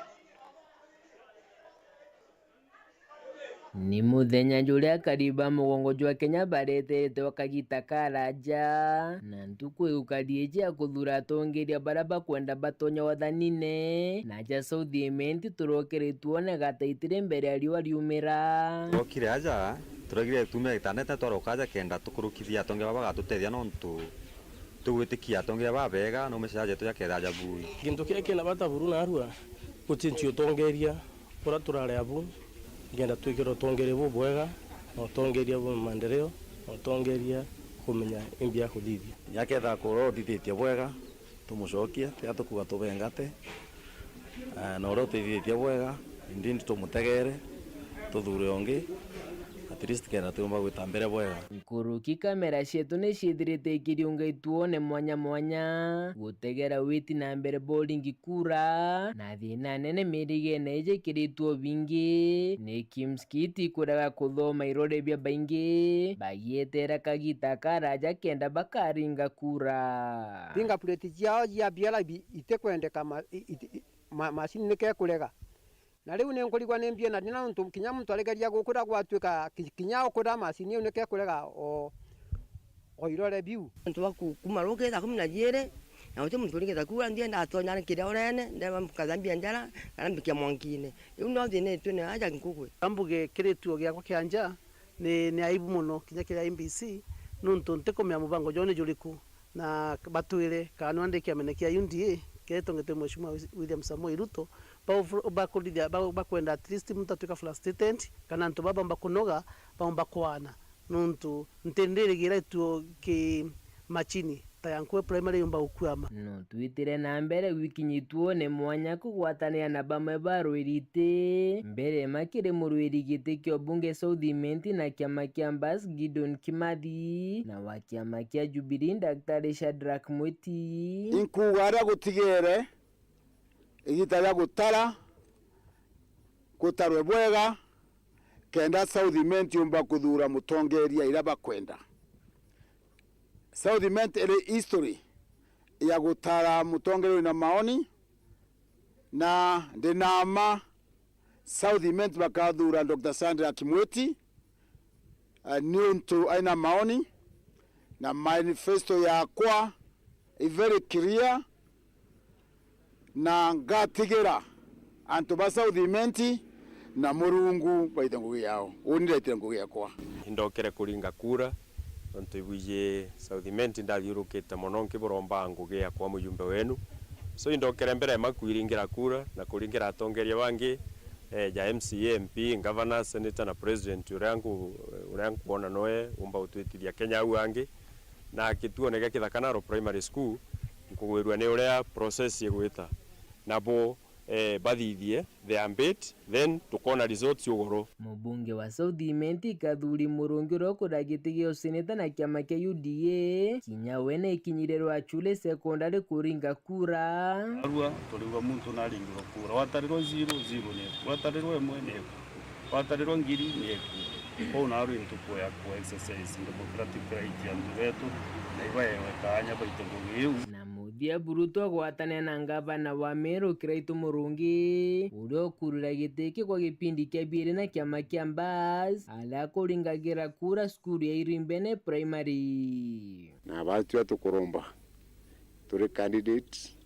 Ni muthenya juria akari ba mugongo jwa Kenya bareterete o kagita karaja, na ntuku igukari iji ya kuthura atongeria baria bakwenda batonya wathanine, na aja South Imenti turokeretwe one gataitire mbere ya riua riumira. Turokire aja, turagire tume gitandete twaroka aja kenda tukurukithia atongeria baba bagatutethia nontu tugwitikia atongeria babega na umecaja jetu jakethaja bui. Gintu kiria kina bata buru narua gucenjia utongeria. Uria turari abu, ngenda twikire utongeria bubwega, na utongeria bwa maendeleo, na utongeria kumenya imbi ya kuthithia. Nyaketha kuria uthithitie bwega, tumucokie, tiga tukuga tubengate, eh, na uria utithithitie bwega, indeed tumutegere, tuthure ungi, at least kenda tuyumba gwita mbere bwega. Nkuruki kamera cietu ni ciithirite ikiriunga ituone mwanya mwanya, gutegera witi na mbere boringi kura, na thina nene mirigene iji ikiritwe bingi ni Kimskit kurega kuthoma irore bia baingi, bagietera kagita karaja kenda bakaringa kura. Fingerprint ciao cia B R B itikwendeka ma-, i-, i-, i-, ma-, macini nikekurega. Na riu ni nkurigwa ni mbie na ndina nontu kinya muntu arigeria gukura gwatuika ki-, kinya ukura macini iu nikekurega o, o irore biu. Antu ba ku-, kuma ruki thaa kumi na jiiri, na guti muntu uringite kura, ndienda atonya nkiria urene, ndeba nkathambia njara, kana mbikia mwankine. Riu no thina itwine aja nkugwe. Ambuge kirituo giakwa kia nja, ni, ni aibu mono kinya kiria I E B C, nontu ntikumenya mubango jwao ni juriku. Na batwire kana nwa ndi kiamene kia U D A, kiria gitongete Mheshimiwa Wi-, William Samoei Ruto, bau-, bakurithia, bau-, bakwenda at least muntu atwika frustrated, kana antu baba baumba kunoga, baumba kwana. Nontu nti ndirigira ituo ki macini, ta ya Nkue Primary yumba gukuama. No twitire na mbere gwikinya ituone mwanya kugwatanira na bamwe ba arwiri iti, mbere makiri murwiri giti kia ubunge South Imenti na kiama kia Mbas Gideon Kimathi, na wa kiama kia Jubilee Daktari Shadrack Mwiti. Inkuuga aria gutigere igita ria gutara, gutarwe bwega, kenda South Imenti yumba kuthuura mutongeria iria bakwenda. South Imenti iri history ya gutara mutongeria wina maoni, na ndi na mma South Imenti bakathura Doctor Sandra Kimwiti, eh, niuntu aina maoni, na manifesto yakwa i very clear, na ngatigira antu ba South Imenti na Murungu baite ngugi yao. Uni ndaitire ngugi yakwa. Indokere kuringa kura, nontu ibwiji South Imenti ndathiurukite mono nkiburomba ngugi yakwa mujumbe wenu. So indokere mbere ya maku iringira kura na kuringira atongeria bangi, eh, ja M C A, M P, governor, senator na president uria nku-, uria nkwona noe umba gutwitithia Kenya au angi. Na kituone gia Kithaka Naro Primary School, nkugwirua ni uria process igwita. Nabo, eh, bathithie their bit, then tukona results ugoro. Mubunge wa South Imenti Kathuri Murungi uria ukuria giti gia useneta na kiama kia U D A, kinya we ni ikinyire Rwachule Secondary kuringa kura. Arua, turiuga muntu naringirwa kura. Watarirwa zero, zero ni eku. Watarirwa imwe ni eku. Watarirwa ngiri ni eku. Kwou naarua ntuku ya ku exercise democratic right ya antu betu, na ibaewe kaanya baite ngugi iu. Na muthia Bruto agwatanira na ngavana wa Meru Kiraitu Murungi, uria ukurira giti giki kwa gipindi kia biiri na kiama kia Mbas, aria akuringagira kura cukuru ya Irimbene Primary. Na batwi tukuromba turi candidate,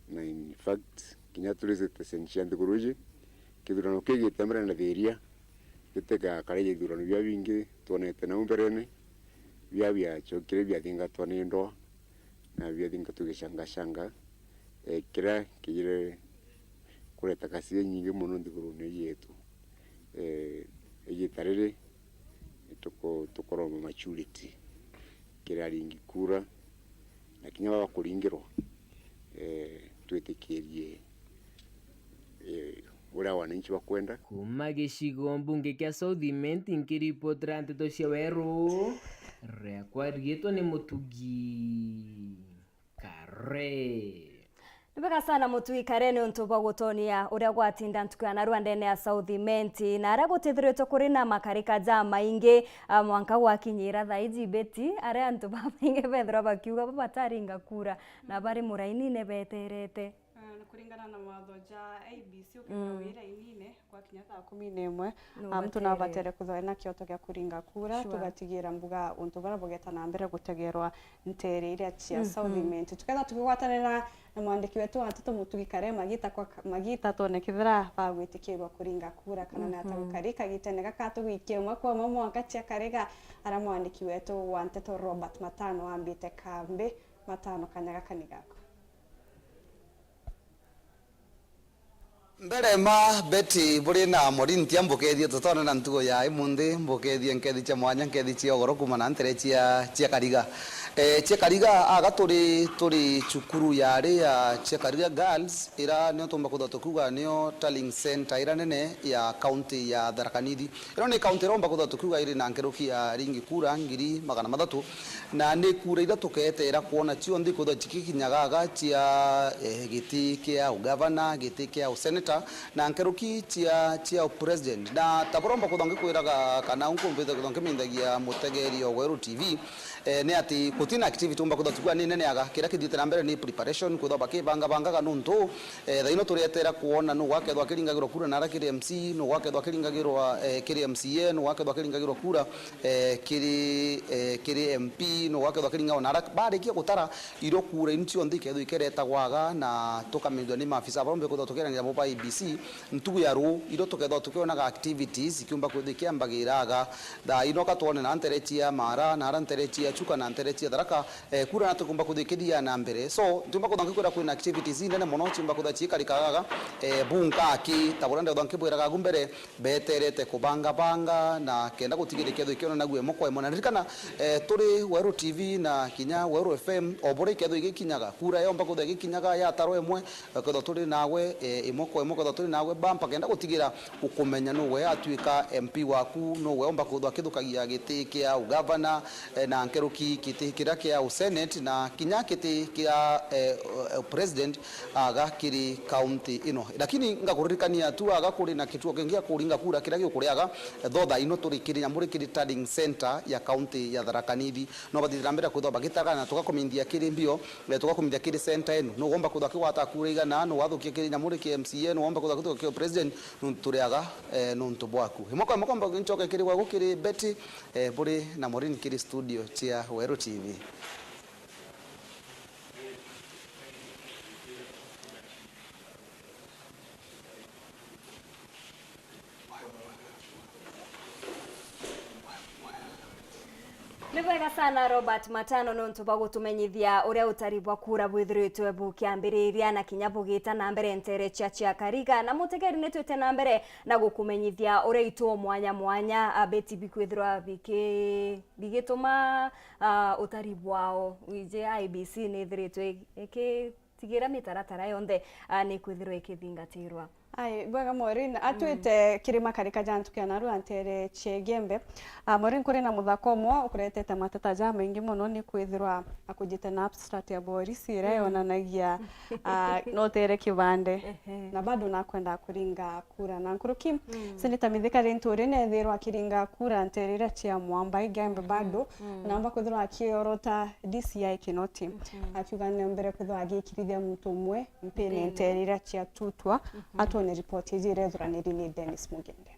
na in fact, kinya turi citizen cia nthiguru iji, kithurano kigite mbere na thiria, gitigakare ithurano bia bingi twonete nau mberene, bia biacokire biathingatwa ni ndwa, na biathingatwa gicangacanga, eh, kiria kijire kureta kasiri nyingi mono nthigurune iji yetu. Eh, igita riri, tuku-, tukuromba maturity kiri aringi kura, na kinya baba kuringirwa, eh, twitikirie, eh, uria wananchi bakwenda. Kuuma gicigo mbunge kia South Imenti, nkiripotera nteto cia Weru, riakwa riitwa ni Mutugi Kare. Ni bwega sana Mutugi Kare ni untu bwa gutonia uria gwatinda ntuku ya narua ndene ya South Imenti, na aria gutithiritwe kuri na makarika jamaingi, a, mwanka gwakinyira thaa iji Beti, aria antu babaingi bethirwa bakiuga babataringa kura na bari murainine beterete. Ah, na kuringana na mawatho ja I E B C, ukethirwa wi rainine, gwakinya thaa kumi na imwe, no, ah, muntu no abatere kwithirwa ena kioto gia kuringa kura, sure, tugatigira mbuga untu buria bugeta na mbere gutegerwa nteere iria cia South Imenti. Tukethirwa tukigwatanira na mwandiki wetu wa nteto Mutugi Kare magita kwa ka-, magita, twone kethira bagwitikirwa kuringa kura kana nata gukari. Kagitene gaka tugwikie umwe kwa umwe mwanka cia kariga, aria mwandiki wetu wa nteto Robert Matano ambite kambi. Matano, kanya gaka ni gaku. Mbere ma Betty buri na Morintia, mbukethie tutone na ntugo ya imunthi, mbukethie nkethi cia mwanya, nkethi cia ugoro kuuma na ntere cia, cia Kariga. Eh, cia Kariga, aga turi, turi cukuru yari ya cia Kariga Girls, ira nio tumba kwithirwa tukiuga nio tallying center ira nene ya county ya Tharaka Nithi. Ino ni kaunti iromba kwithirwa tukiuga iri na nkeruki ya ringi kura ngiri magana mathatu, na ni kura iria tukeetera kwona cionthe ikwithirwa cikikinyaga aga cia, eh, giti kia ugavana, giti kia useneta, na nkeruki cia, cia upresident. Na ta buromba kwithirwa ngikwiraga kana nkumbite kwithirwa nkimenyagia mutegeri o Weru T V, eh, ni ati gutina activity umba kwithirwa tukiuga ni nene aga. Kiria kithiite na mbere ni preparation, kwithirwa bakibangabangaga nuntu Eh, thaa ino tureetera kwona nu gwakethwa akiringagirwa kura nara kiri M C, nu gwakethwa akiringagirwa, eh, kiri M C A, nu gwakethwa akiringagirwa kura, eh, kiri, eh, kiri M P, nu gwakethwa akiringagirwa nara. Barikia gutara, iro kura inu cionthe ikethwa ikeretagwa aga, na tukamithwa ni maafisa baria mbekethwa tukirangira bo ba I E B C, ntugu ya ruu, iro tukethwa tukionaga activities ikiumba kwithwa ikiambagira aga. Thaa ino ka twone na ntere cia Mara, nara ntere cia Chuka, na ntere cia Tharaka, eh, kura na tukumba kwithwa ikithia na mbere. So, ntiumba kwithwa ngikwira kwina activities inene mono ciumba kwithwa ciikarikaga aga, eh, bunka aki, ta buria ndethwa nkibwiraga agu mbere, beterete kubangabanga na kenda gutigira ikethwa ikionanagua imwe kwa imwe. Na ndirikana, eh, turi Weru T V na kinya Weru F M, o buria ikethwa igikinyaga, kura yomba kwithwa igikinyaga yatarwa imwe, eh, kwithwa turi nawe, eh, imwe kwa imwe, kwithwa turi nawe bampa kenda gutigira ukumenya nuwe atuika M P waku, nuwe omba kwithwa akithukagia giti kia ugavana, eh, na nkeru ki-, kiti kiria kia usenate na kinya kiti kia, eh, president aga kiri kaunti ino. Lakini ngakuririkania tu aga kuri na kituo kingi gia kuringa kura kiria gikuri aga, eh, thotha ino turi kiri nyamuri kiri Trading Centre ya kaunti ya Tharaka Nithi. No bathithira mbere kwithwa bagitagana, tugakumithia kiri mbio, eh, tugakumithia kiri centre ino. Nugomba kwithwa kigwata kura igana, nuwathukia kiri nyamuri kia M C A, nugomba kwithwa kigwata kiri president, nuntu turi aga, eh, nuntu bwaku. Imwe kwa imwe komba nchoke kiri gwaku kiri Betty, eh, buri na Maureen kiri studio cia Weru T V. Ni bwega sana Robert Matano nontu bwa gutumenyithia uria utari bwa kura bwithiritwe bukiambiriria na kinya bugita na mbere ntere cia cia Kariga. Na mutegeri, ni twite na mbere na gukumenyithia uria ituo mwanya mwanya, a, Betty, bikwithirwa biki-, bigituma, a, utari bwao. Wiji I E B C ni ithiritwe iki- tigira mitaratara yonthe, a, ni kwithirwa ikithingatirwa. Ai, bwega Maureen, atwite kiri makarika ja ntuku ya narua ntere cia Igembe. A, Maureen, kuri na muthaka umwe ukuretete mateta jamaingi mono, ni kwithirwa akujite na abstract ya borisi iria yonanagia, a, no utere kibande. Ehe. Na bado nakwenda kuringa kura. Na nkuruki, Senator Mithika Linturi nethirwa akiringa kura ntere iria cia Mwamba Igembe bado, namba kwithirwa akiorota D C I Kinoti. Akiuga ni mbere kwithirwa agikirithia muntu umwe mpini ntere iria cia Tutwa, atwone ripoti iji irethuraniri ni Dennis Mugende.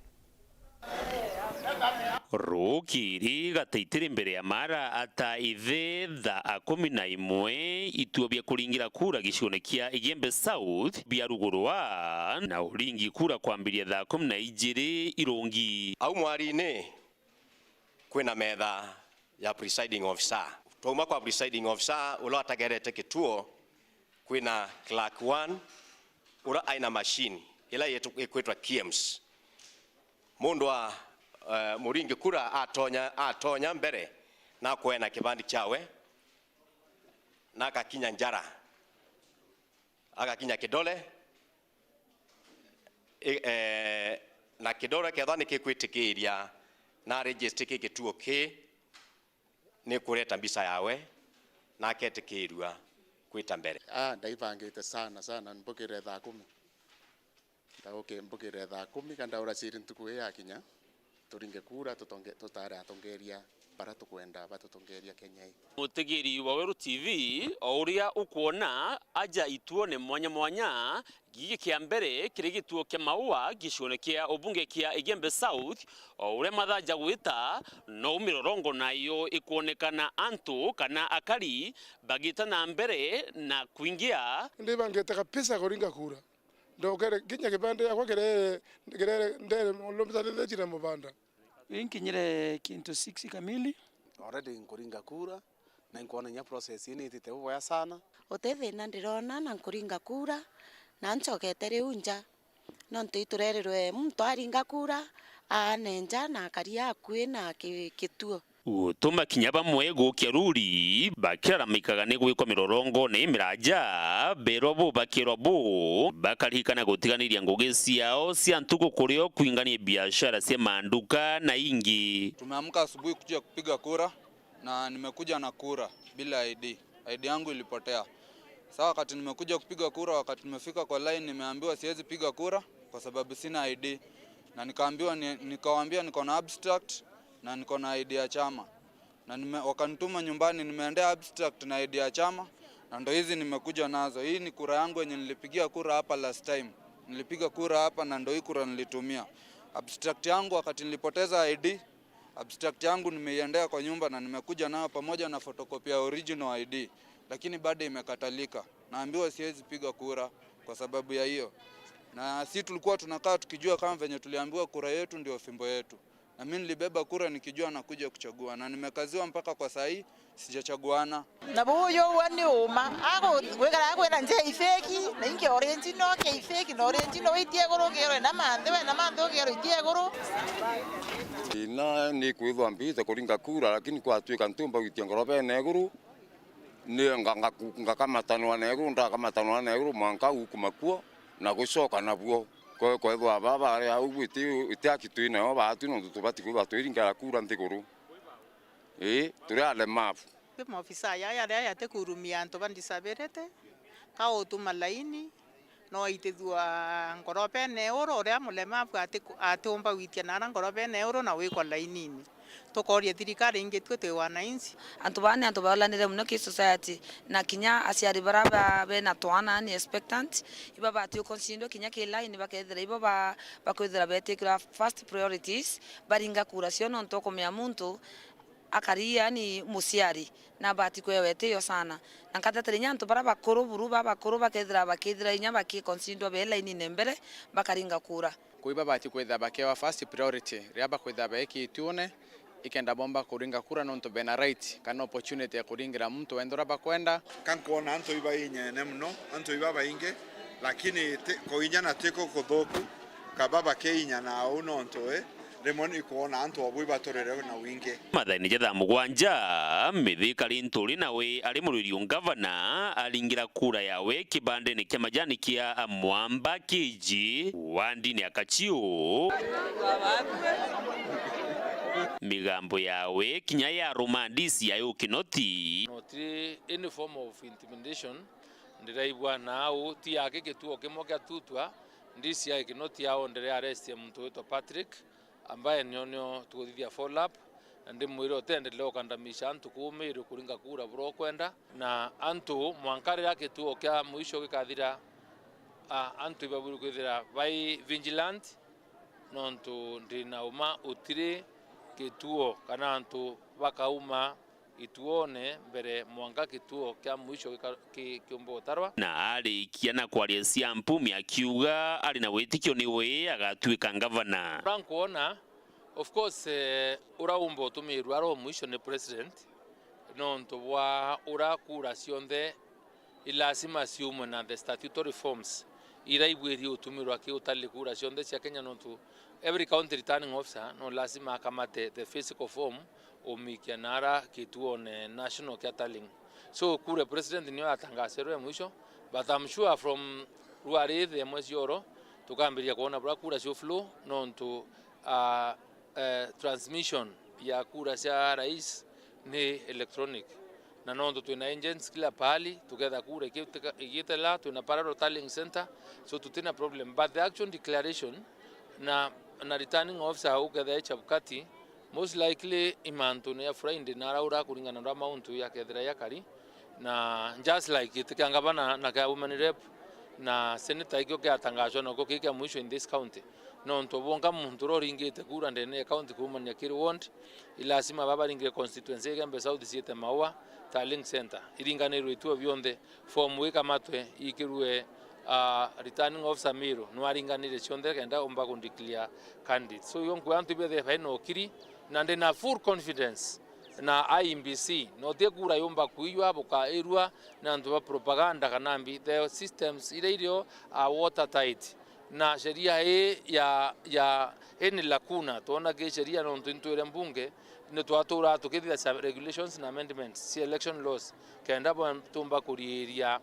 Rukiri gataitiri mbere ya mara ata ithe thaa kumi na imwe, ituo bia kuringira kura gicione kia Igembe South biarugurwa, na uringi kura kwambiria thaa kumi na ijiri irungi. Au mwarini kwina metha ya presiding officer. Twauma kwa presiding officer, uria atagerete kituo, kwina clerk one, uria aina machine ila yetu-, ikwitwa K I E M S. Mundu wa, eh, muringi kura atonya, atonya mbere na kweena kibandi kiawe, na akakinya njara, agakinya kidole, i-, eh, na kidole kethwa ni kikwitikiria na register ki kituo ki, ni kureta mbica yawe na aketikirua kwita mbere. Ah, ndaibangite sana sana, mbukire thaa kumi. Ndauke mbukire thaa kumi, ka ndaura ciri ntuku ii yakinya, turinge kura, tutonge-, tutare atongeria bara tukwenda batutongeria Kenya ii. Mutegeri wa Weru T V, o uria ukwona, aja ituone mwanya mwanya, giki kia mbere kiri gituo kia Maua, gicione kia ubunge kia Igembe South, o uria mathaa jagwita, nou mirorongo nayo ikwonekana antu kana akari bagita na mbere na kwingia. Ndibangite kabisa kuringa kura. Ndokere kinya kibande yakwa kirere, kirere, ndere, lombitanithetie na mubanda. Inkinyire kintu six kamili. Already nkuringa kura, na inkwona inya process ii niitite buboya sana. Uti thina ndirona na nkuringa kura, na ncokete riu nja. Nontu iturerirwe muntu aringa kura, aane nja na akaria akui na ki-, kituo. Gutuma kinya bamwe gukia ruri, bakiraramikaga ni gwikwa mirorongone imiraja, berwa bu bakirwa bu, bakaririkana gutiganiria ngugi ciao cia ntuku kurio kwingania biashara cia manduka na ingi. Tumeamka asubuhi kuja kupiga kura, na nimekuja na kura bila I D. I D yangu ilipotea. Sasa wakati nimekuja kupiga kura, wakati nimefika kwa line, nimeambiwa siwezi piga kura kwa sababu sina I D. Na nikaambiwa ni, nikawaambia niko na abstract na niko na I D ya chama. Na nime-, wakanituma nyumbani, nimeendea abstract na I D ya chama, na ndo hizi nimekuja nazo. Hii ni kura yangu yenye nilipigia kura hapa last time. Nilipiga kura hapa na ndo hii kura nilitumia. Abstract yangu wakati nilipoteza I D, abstract yangu nimeiendea kwa nyumba na nimekuja nayo pamoja na photocopy ya original I D, lakini bado imekatalika. Naambiwa siwezi piga kura kwa sababu ya hiyo. Na si tulikuwa tunakaa tukijua kama venye tuliambiwa kura yetu ndio fimbo yetu. Na mimi nilibeba kura nikijua nakuja kuchagua, na nimekaziwa mpaka kwa saa hii sijachaguana. Na buyu uwe ni uma, agu-, gwikara akwira nje ifeki, na ingi original ke ifeki, na original itie iguru, ngerwe na manthe, we na manthe ugerwe itie iguru. Ina ni kwithwa mbite kuringa kura, lakini kwatuika ntumba gwitia ngorobene iguru, ni nga-, nga-, ngakamatanwa na iguru, ndakamatanwa na iguru, mwanka ukuma kuo, na gucoka nabuo. Kwe-, kwethwa baba ari au iti, iti aki twi nayo baatu, nontu tubati kwithwa twiringara kura nthiguru. Ii, turi alemavu. Kwi maofisa jaa jaria jatikurumia antu ba disability, ka utuma laini, no aitithua ngorobene uru uria mulemavu atiku-, atiumba gwitia nara ngorobene uru na wikwa lainini. Tukooria thirikari ingi twi twi wananchi. Antu baa ni antu baolanire mono ki society, na kinya aciari baria ba-, bena twana ni expectant, ibabati uconsider kinya ki line bakethira ibo ba-, bakwithira betikirwa first priorities, baringa kura cio nontu ukumenya muntu akari yani muciari nabati kwewa itio sana. Na nkatetera inya antu baria bakuru buru babakuru bakethira bakithira inya bakikonsindwa be lainine mbere bakaringa kura. Kwi babati kwithira bakewa first priority riria bakwithira be kituone, ikenda bomba kuringa kura nontu bena right kana opportunity ya kuringira muntu wenda uria bakwenda. Ka nkwona antu ibainyene mono, antu ibabaingi, lakini ti, kuinyana tiko kuthuku, kaba bakeinyana au nontu i, rimwe ni kwona antu obu ibaturire na wingi. Mathaine ja thaa mugwanja, Mithika Linturi nawe ari Muririo ngavana aringira kura yawe kibandene kia majani kia Mwamba Kiji, wandini ya Kachiu. Migambo yawe kinya yaruma D C I Kinoti. No tiri any form of intimidation, ndiraigua nau ti aki gituo kimwe kia tutwa, D C I Kinoti aondere arrest ya muntu witwa Patrick, ambaye nio, nio tuguthithia follow up, na ndimwire utendelee ukandamisha antu kuu Meru kuringa kura buria ukwenda, na antu mwanka riria gituo kia mwisho gikathira, a, antu ibabwirwe kwithira bai vigilant, nontu ndina uma utiri gituo kana antu bakauma gituone mbere mwanka gituo kia mwisho gika-, ki-, kiumba gutarwa. Na arikia na kwaria cia mpumi akiuga ari na witikio niwe agatuika ngavana. Uria nkwona, of course, eh, uria umba utumirwa ari o mwisho ni president, nontu bwa uria kura cionthe i lazima ciumwe na the statutory forms iria ibwiri utumirwa ki utali kura cionthe cia Kenya, nontu every county returning officer no lazima akamate the physical form umikia nara kituone national kia tallying. So kura president nio yatangasirwe mwisho, but I'm sure from rwari thaa imwe cioro tukambiria kwona bura kura cio flow, nontu, ah, eh, transmission ya kura cia rais ni electronic, na nontu twina agents kila pahali, tuketha kura igiitela, twina parallel tallying center, so tutina problem, but the actual declaration na, na returning officer uketha e Chebukati, most likely i mantune ya Friday na araura kuringana na uria mauntu yakethira yakari, na just like giti kia ngavana na kia women rep na senator ikio kiatangazwa nakio kii kia mwisho in this county. Nontu bwonka muntu uria uringite kura ndene ya county kuumania kiri ward, i lazima baba baringire constituency ya Igembe South ciite Maua, tallying center, iringanirwe ituo bionthe, form ikamatwe, ikirue, ah, returning officer Miru, nwaringanire cionthe kenda umba ku declare candidate. So, yo nkwira antu bethire baina ukiri, na ndina full confidence na I E B C, na uti kura yumba kuiywa bukairua na antu ba propaganda kana mbi. The systems iria irio are watertight. Na sheria ii ya, ya, ii ni lacuna, twona ki sheria nontu intwire mbunge, ni twatura tukithithia cia regulations na amendments cia election laws, kenda bwa-, tumba kuriiria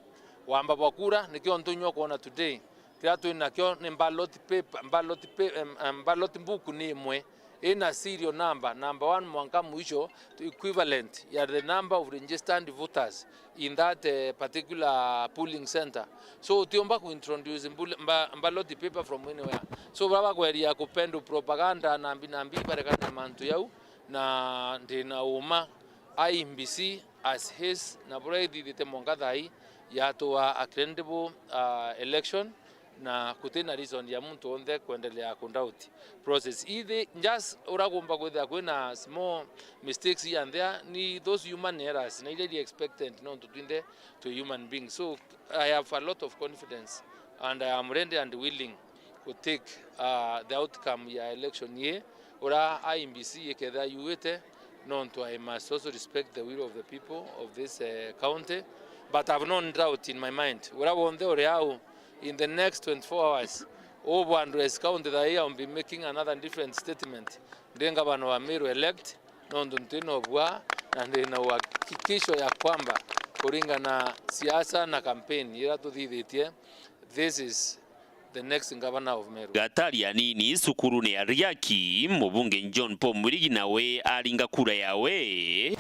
wamba bwa kura. Nikio ntu nyua kwona today, kiria twinakio ni ballot paper, ballot pa-, em, em, ballot book ni imwe, ina serial number, number one mwanka mwisho, equivalent ya the number of registered voters in that, eh, particular polling center. So, utiumba kuintroduce bul-, mba-, ballot paper from anywhere. So, baba bakweria kupendu propaganda nambi nambi, barekane na mantu yau, na ndina uma I E B C as is, na buria ithithite mwanka thaa ii, yatua a credible, ah, election, na gutina reason ya muntu onthe kwendelea ku doubt process. Ithi just uria kumba kwithira kwina small mistakes here and there, ni those human errors, na iria iri expected nontu twinthe twi human beings. So, I have a lot of confidence and I am ready and willing to take, uh, the outcome ya election ii, uria I E B C ikethira yuite, nontu I must also respect the will of the people of this, eh, county, but I have no doubt in my mind, uria wonthe uri au, in the next twenty-four hours, ubwa address county thaa ii, I will be making another different statement. Ndi ngavana wa Meru elect, nontu ntina ubwa na ndina uhakikisho ya kwamba kuringana na siasa na campaign iria tuthithitie, this is The next governor of Meru. Gatari anini cukurune ya Riaki, mubunge John Paul Mwirigi nawe aringa kura yawe.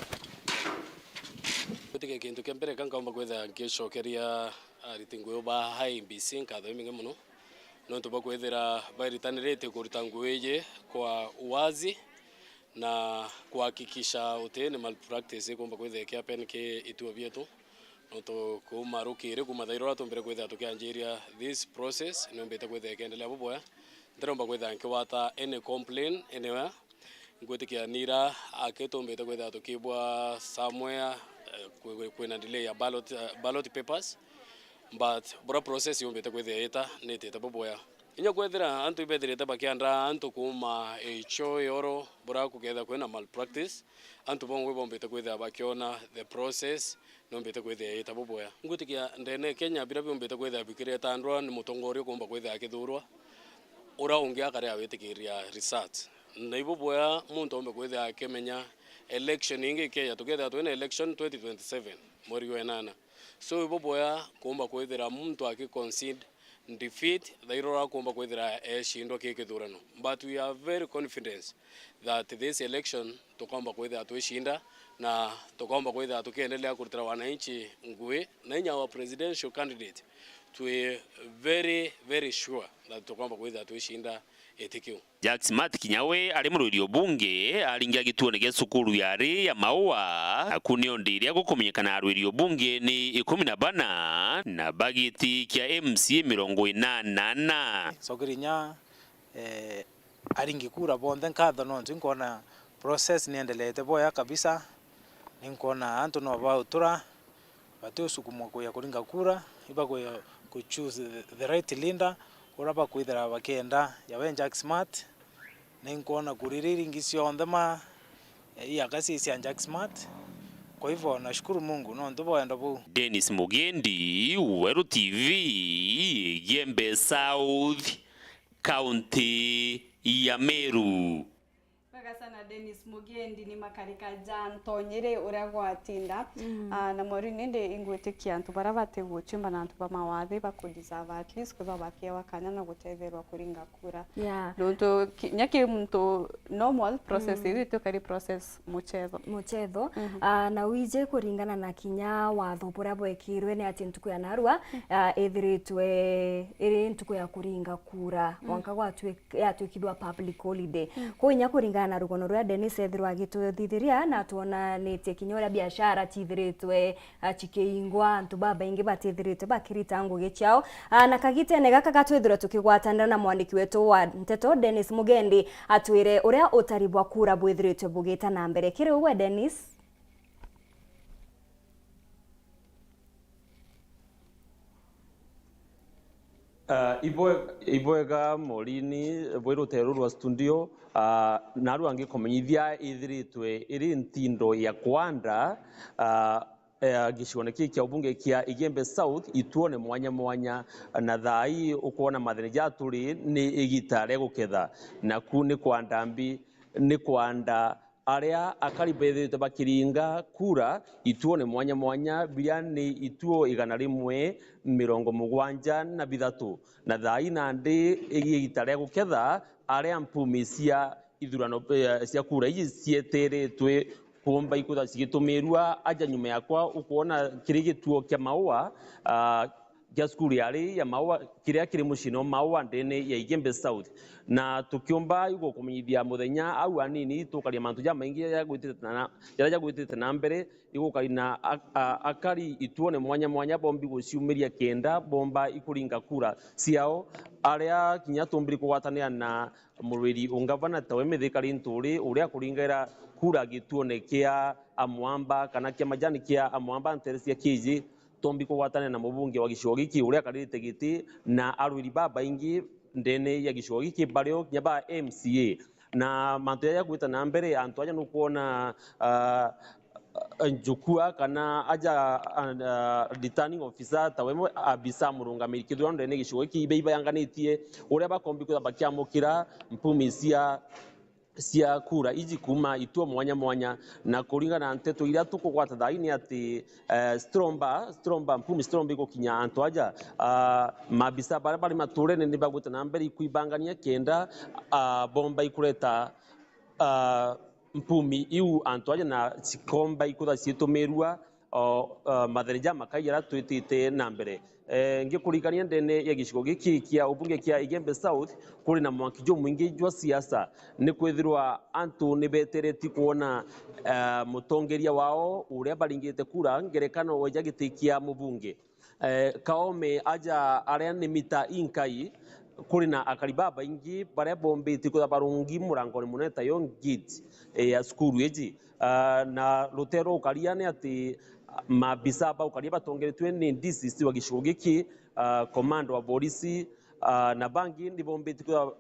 Gwitikia kintu kia mbere ka nkaumba kwithira ngicokeria ariti ngugi ba I E B C nkatho imingi mono, nontu bwa kwithira bairitanirite kurita ngugi iji kwa uwazi na kuhakikisha uti ni malpractice ikumba kwithira ikiapen ki ituo bietu. Nontu kuuma rukiri, kuuma thaira uria tumbire kwithira tukianjiria this process, niumbite kwithira ikiendelea bubwega. Ntiromba kwithira nkigwata any complain anywhere. Ngwitikia nira akitumbite kwithira tukibwa somewhere, eh, kwi-, kwi-, kwina delay ya ballot, eh, ballot papers. But bura process yumbite kwithira ita, nitite bubwega. Inya kwethira antu ibethirite bakiandara antu kuuma icho ioro, bura kukethira kwina malpractice, antu bongwe bombite kwithira bakiona the process, nombite kwithira ita bubwega. Ngwitikia ndene Kenya, bira biombite kwithira bikiretandwa ni mutongoria ukumba kwithira akithurwa, ura ungi akare awitikiria research. Na ibubwega muntu ombe kwithira akimenya election ingi ikeja, tukethira twina election twenty twenty-seven, mweri wa inana. So, ibubwega kuumba kwithira muntu aki concede defeat, thaira uria akuumba kwithira ecindwa ki kithurano. But we are very confident that this election tukomba kwithira twicinda, na tukomba kwithira tukiendelea kurutira wananchi ngugi, na inya our presidential candidate, twi very, very sure that tukomba kwithira twicinda giti kiu. Jack Smart kinya we ari murwiri o bunge aringira gituone gia cukuru yari ya Maua, naku ni o ndiria gukumenyekana arwiri o bunge ni ikumi na bana na ba giti kia M C A mirongo inana na ana. Cokerinya, eh, aringi kura bonthe nkatho, nontu inkwona process niendelete bwega kabisa. Ninkwona antu no bautura, bati usukumwa kuya kuringa kura, ibakuya ku choose the, the right leader, uria bakwithira bakienda, yawe Jack Smart. Ninkwona kura iria iringi cionthe ma, eh, iaka cia Jack Smart. Kwa hivyo, nashukuru Mungu nontu bwa wendo buu. Dennis Mugendi, Weru T V, Igembe South, County ya Meru. Wega sana Dennis Mugendi, ni makarika ja ntonyere uria gwatinda. Mm. Ah, na mwariri, nindi ingwitikia antu baria bati guchimba na antu ba mawathe baku deserve at least kwithirwa bakiewa kanya na gutetherwa kuringa kura. Yeah. Nontu ki-, nya ki muntu normal process, mm, iri tukari process muchetho. Muchetho. Mhm. Ah, na wije kuringana na kinya watho buria bwekirwe ni ati ntuku ya narua, mm, ah, ithiritwe iri ntuku ya kuringa kura. Mm. Mwanka gwatwi-, yatwikithwa public holiday. Mm. Kwou inya kuringana na rugono ruria Dennis ethirwa agituthithiria, na twonanitie kinya uria biashara cithiritwe, ah, cikiingwa, antu babaingi batithiritwe bakirita ngugi ciao. Ah, na kagitene gaka gatwithirwe tukigwatanira na mwandiki wetu wa nteto Dennis Mugendi, atwire uria utari bwa kura bwithiritwe bugita na mbere. Kiri ugwe Dennis? Ah, ibwe-, ibwega Morini, bwi rutere ruru rwa studio. Ah, narua ngikumenyithia ithiritwe iri ntindo ya kwanda, ah, eh, gicione kii kia ubunge kia Igembe South, ituone mwanya mwanya, na thaa ii ukwona mathenya ja turi ni igita ria guketha, naku ni kwanda mbi, ni kwanda aria akari bethirite bakiringa kura ituone mwanya mwanya, biria ni ituo igana rimwe mirongo mugwanja na bithatu. Na thaa ii nandi igita ria guketha aria mpumi cia ithurano, eh, cia kura iji cieteretwe kuumba ikwithirwa cigitumirua. Aja nyuma yakwa ukwona kiri gituo kia Maua, ah, kia cukuru yari ya Maua, kiria kiri muciini o Maua ndene ya Igembe South. Na tukiumba igukumenyithia muthenya au anini, tukaria mantu jamaingi jaria jagwitite na, jaria jagwitite na mbere, igukaria na a-, a-, akari ituone mwanya mwanya bombi guciumiria kenda bomba ikuringa kura ciao, aria kinya tumbiri kugwatanira na murwiri ungavana tawe Mithika Linturi, uria akuringaira kura gituone kia Amwamba kana kia majani kia Amwamba ntere cia Kiiji. Tombi kugwatanira na mubunge wa gicigo giki uria akarite giti na arwiri babaingi ndene ya gicigo giki bario kinya ba M C A. Na mantu jaja gwita na mbere, antu aja nukwona, ah, njukua kana aja, ah, returning officer tawe mwe abisa murungamiri kithurano ndene ya gicigo giki ibe ibayanganitie uria bakombi kwitha bakiamukira mpumi cia cia kura iji kuuma ituo mwanya mwanya, na kuringana na nteto iria tukugwata thaa ii ni ati, eh, Stromba, Stromba, Mpumi Stromba igukinya antu aja, ah, maabisa baria bari maturene ni bagwite na mbere ikwibangania kenda, ah, bomba ikureta, ah, Mpumi iu antu aja na cikomba ikwithwa ciitumirua o, o, mathenya ja makai jaria twitite na mbere. E, ngikuririkania ndene ya gicigo giki kia ubunge kia Igembe South, kuri na mwanki jumwingi jwa siasa, ni kwithirwa antu ni betereti kwona, e, mutongeria wao uria baringite kura ngerekano weja giti kia mubunge. E, Kaome aja aria ni mita inkai, kuri na akari babaingi baria bombiti kwithirwa barungi murangoni munene tayo gate, e, ya cukuru iji. Ah, na rutero ukaria ni ati, ah, maabisa ba ukaria batongeretue ni D C C wa gicigo giki, ah, komando wa borisi, ah, na bangi ni bombiti kwithirwa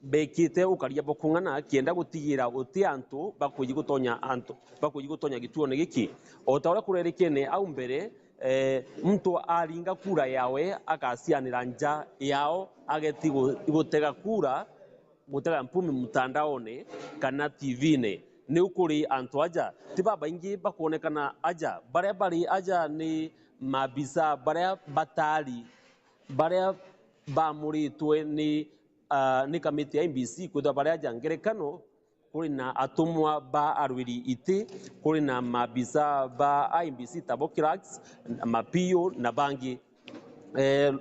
bekite ukaria bwa kung'ana kienda gutigira uti antu bakwiji gutonya antu, bakwiji gutonya gituone giki. O ta uria kurerikene au mbere, eh, muntu aringa kura yawe agasianira nja yao ageti gu-, gutega kura gutega Mpumi mutandaone kana T V-ne. Niu kuri antu aja ti babaingi bakwonekana aja. Baria bari aja ni maabisa baria batari, baria baamuritwe ni, ah, ni kamiti ya I E B C kwithirwa bari aja. Ngerekano, kuri na atumwa ba arwiri iti, kuri na maabisa ba I E B C tabo clerks, ma P O na bangi. Eh,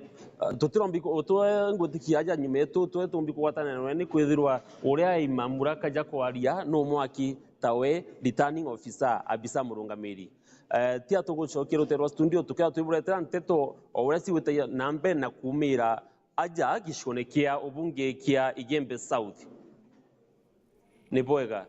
tutirombi ku-, twe ngwitikia aja nyuma yetu, twe tumbi kugwatanira nawe ni kwithirwa uria aima muraka ja kwaria no mwaki tawe returning officer, abisa murungamiri. Eh, tia tugucokia rute rwa studio, tukea twiburetera nteto o uria cigwite na mbere na kumira aja gicione kia ubunge kia Igembe South. Ni bwega.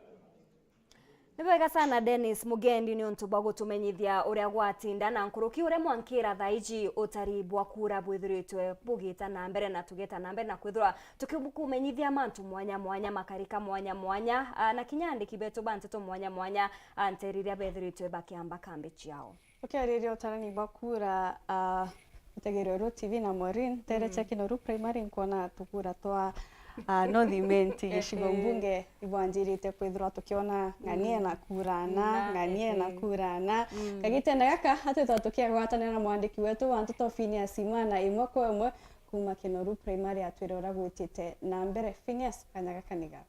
Ni bwega sana Dennis Mugendi ni untu bwa gutumenyithia uria gwatinda na nkuruki uria mwankira thaa iji utari bwa kura bwithiritwe bugita na mbere na tugeta na mbere na kwithirwa tukikumenyithia mantu mwanya mwanya, makarika mwanya mwanya, ah, na kinya andiki betu ba nteto mwanya mwanya, ah, nteri iria bethiritwe bakiamba kambi ciao. Ukiariria utarani bwa kura, ah, utegere Uru T V na Maureen, nteretia Kinoru Primary, nkwona tukura twa, ah, North Imenti, gicigo mbunge ibwanjirite kwithirwa tukiona ng'anie na kura na, ng'anie na kura na. Kagitene gaka, atwithwa tukiagwatanira na mwandiki wetu wa nteto Phineas Imana imwe kwa imwe kuma Kinoru Primary atwire uria gwitite na mbere. Phineas, kanya gaka ni gaku.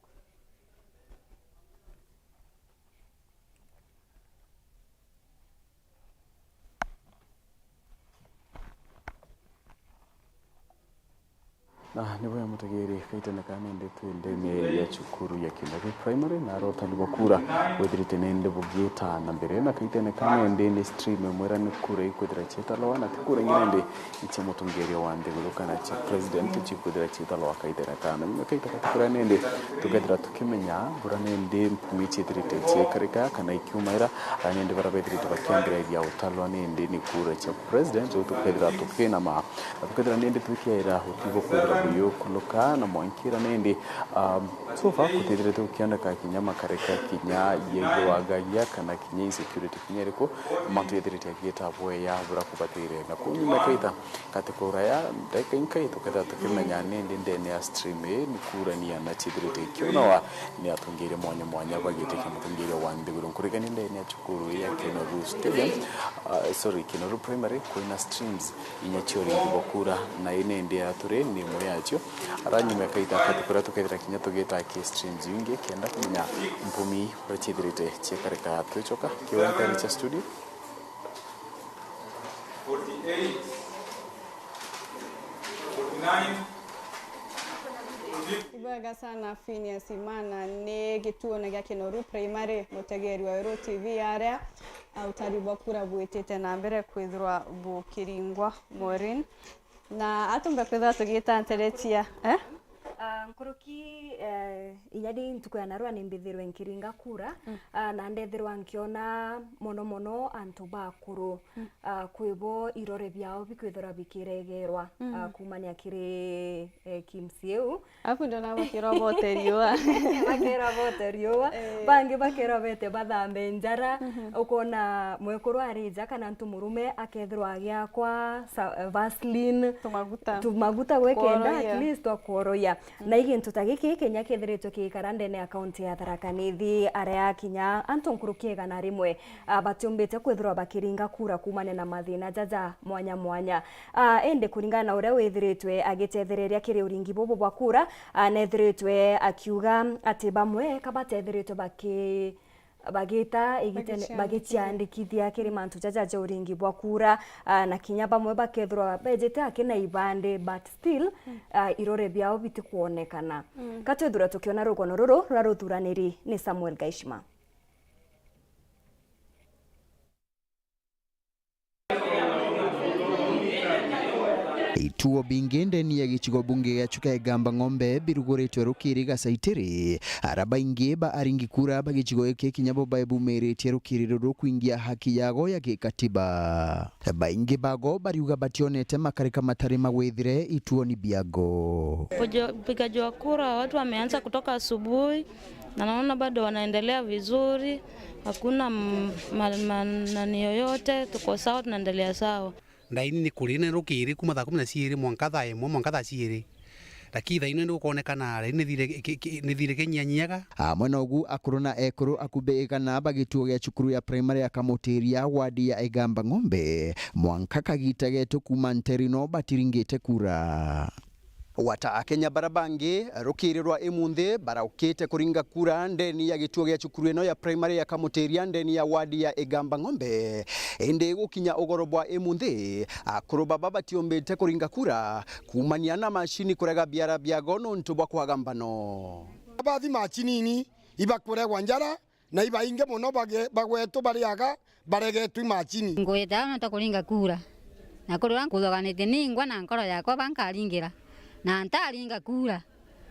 Na ni bwega mutegeri, kaitene ka nindi twi ndene ya cukuru ya Kinoru Primary, na arotani bwa kura withirite nindi bugita na mbere, na kaitene ka nindi ni stream imwe iria ni kura ikwithira cietaloa, na ti kura ingi nindi icia mutongeria wa nthiguru kana cia president cikwithira cietaloa kaitene ka. Na nyuma kaita kati kura nindi tukethira tukimenya bura nindi mpumi ciethirite ciekarika kana ikiumaira, ara nindi bara bethirite bakiambiriria utalwa nindi ni kura cia president, riu tukethira tukinama. Na tukethira nindi twikiaira utigo kwithira buyukuluka na mwankira nindi, um, so far kutithirite gukioneka kinya makarika kinya yeyuagagia kana kinya insecurity kinya iriku, mantu yethirite agiita bweya bura kubatire. Na kunyuma kaita kati kuraya ndagika inkai tukethira tukimenya nindi ndene ya stream ii ni kurania na ciethirite ikionawa ni atongeria mwanya mwanya bagitikia mutongeria wa nthiguru. Nkurigania ndene ya cukuru ii ya Kinoru Stadium, ah, sorry, Kinoru Primary, kwina streams inya cia uringi bwa kura, na ii nindi ya turi ni imwe yacio. Ara nyuma ya kaita kati kuria tukethira kinya tugita ki streams ingi kenda kumenya mpumi uria ciethirite ciekarika. Twicoka kiwantene cia studio. Forty-eight, forty-nine, fifty. Ibwega sana Phineas Imana, ni gituone gia Kinoru Primary, mutegeri wa Weru T V aria, ah, utari bwa kura bwitite na mbere kwithirwa bukiringwa. Maureen, na atumbe kwithirwa tugita nteretia, eh? Ah, nkuruki, eh, inya ndi ntuku ya narua ni mbithirwe nkiringa kura, ah, na ndethirwa nkiona mono mono antu bakuru, ah, kwi bo irore biao bikwithirwa bikiregerwa, ah, kumania kiri, eh, kimsi iu. Abu ndona bakirwa bote riua. Bakirwa bote riua. Eh. Bangi bakirwa bete bathambe njara. Ukona mwekuru ari nja kana ntu murume akethirwa agiakwa sa-, Vaseline. Tumaguta. Tumaguta gwikenda at least twa kuoroia. Na i gintu ta giki kinya kethiritwe kigikara ndene ya kaunti ya Tharaka Nithi, aria kinya antu nkuruki igana rimwe, a, batiumbite kwithirwa bakiringa kura kuumania na mathina jaja mwanya mwanya. A, indi kuringana na uria withiritwe agitethereria kiri uringi bubu bwa kura, a, nethiritwe akiuga ati bamwe ka batethiritwe baki bagita igitene, bagiciandikithia kiri mantu jaja ja uringi bwa kura, ah, na kinya bamwe bakethirwa bejete aki na ibande, but still, ah, irore biao bitikwonekana. Ka twithura tukiona rugono ruru ruria ruthuraniri ni Samuel Gaishima. Ituo bingi ndeni ya gicigo bunge gia Chuka Igamba Ng'ombe biruguritwe rukiri Gacaitiri. Ara baingi ba aringi kura ba gicigo giki kinya bo baibumiritie rukiri ruru kwingia haki yago ya gikatiba. Baingi bago bariuga bationete makarika matari magwithire ituoni biago. Kujo-, upigaji wa kura, watu wameanza kutoka asubuhi. Na naona bado wanaendelea vizuri, hakuna m-, ma-, ma-, nani yoyote, tuko sawa, tunaendelea sawa. Ndaini ni kurine rukiri kuma thaa kumi na ciiri mwanka thaa imwe mwanka thaa ciiri. Lakini thaa ino ni gukonekana raini ni thire ki-, ki-, ni thire kinyianyiaga. Amwe na ugu, akuru na ekuru akubi igana ba gituo gia cukuru ya primary ya Kamutiria, wadi ya Igamba Ng'ombe, mwanka kagita getu kuma nterino batiringite kura. Wata Akenya bara bangi, rukiri rwa imunthi baraukite kuringa kura ndeni ya gituo gia cukuru ino ya primary ya Kamutiria ndeni ya wadi ya Igamba Ng'ombe. Indi gukinya ugoro bwa imunthi, akuru baba batiumbite kuringa kura kuumania na macini kurega biara biago nontu bwa kwaga mbano. Abathi macinini ibakuregwa njara, na ibaingi mono bage-, bagwetu bariaga baregetwe i macini. Ngwite aria nontu kuringa kura, na kuri uria nkuthoganitie ningwa na nkoro yakwa ba nkaringira, na ntaringa kura,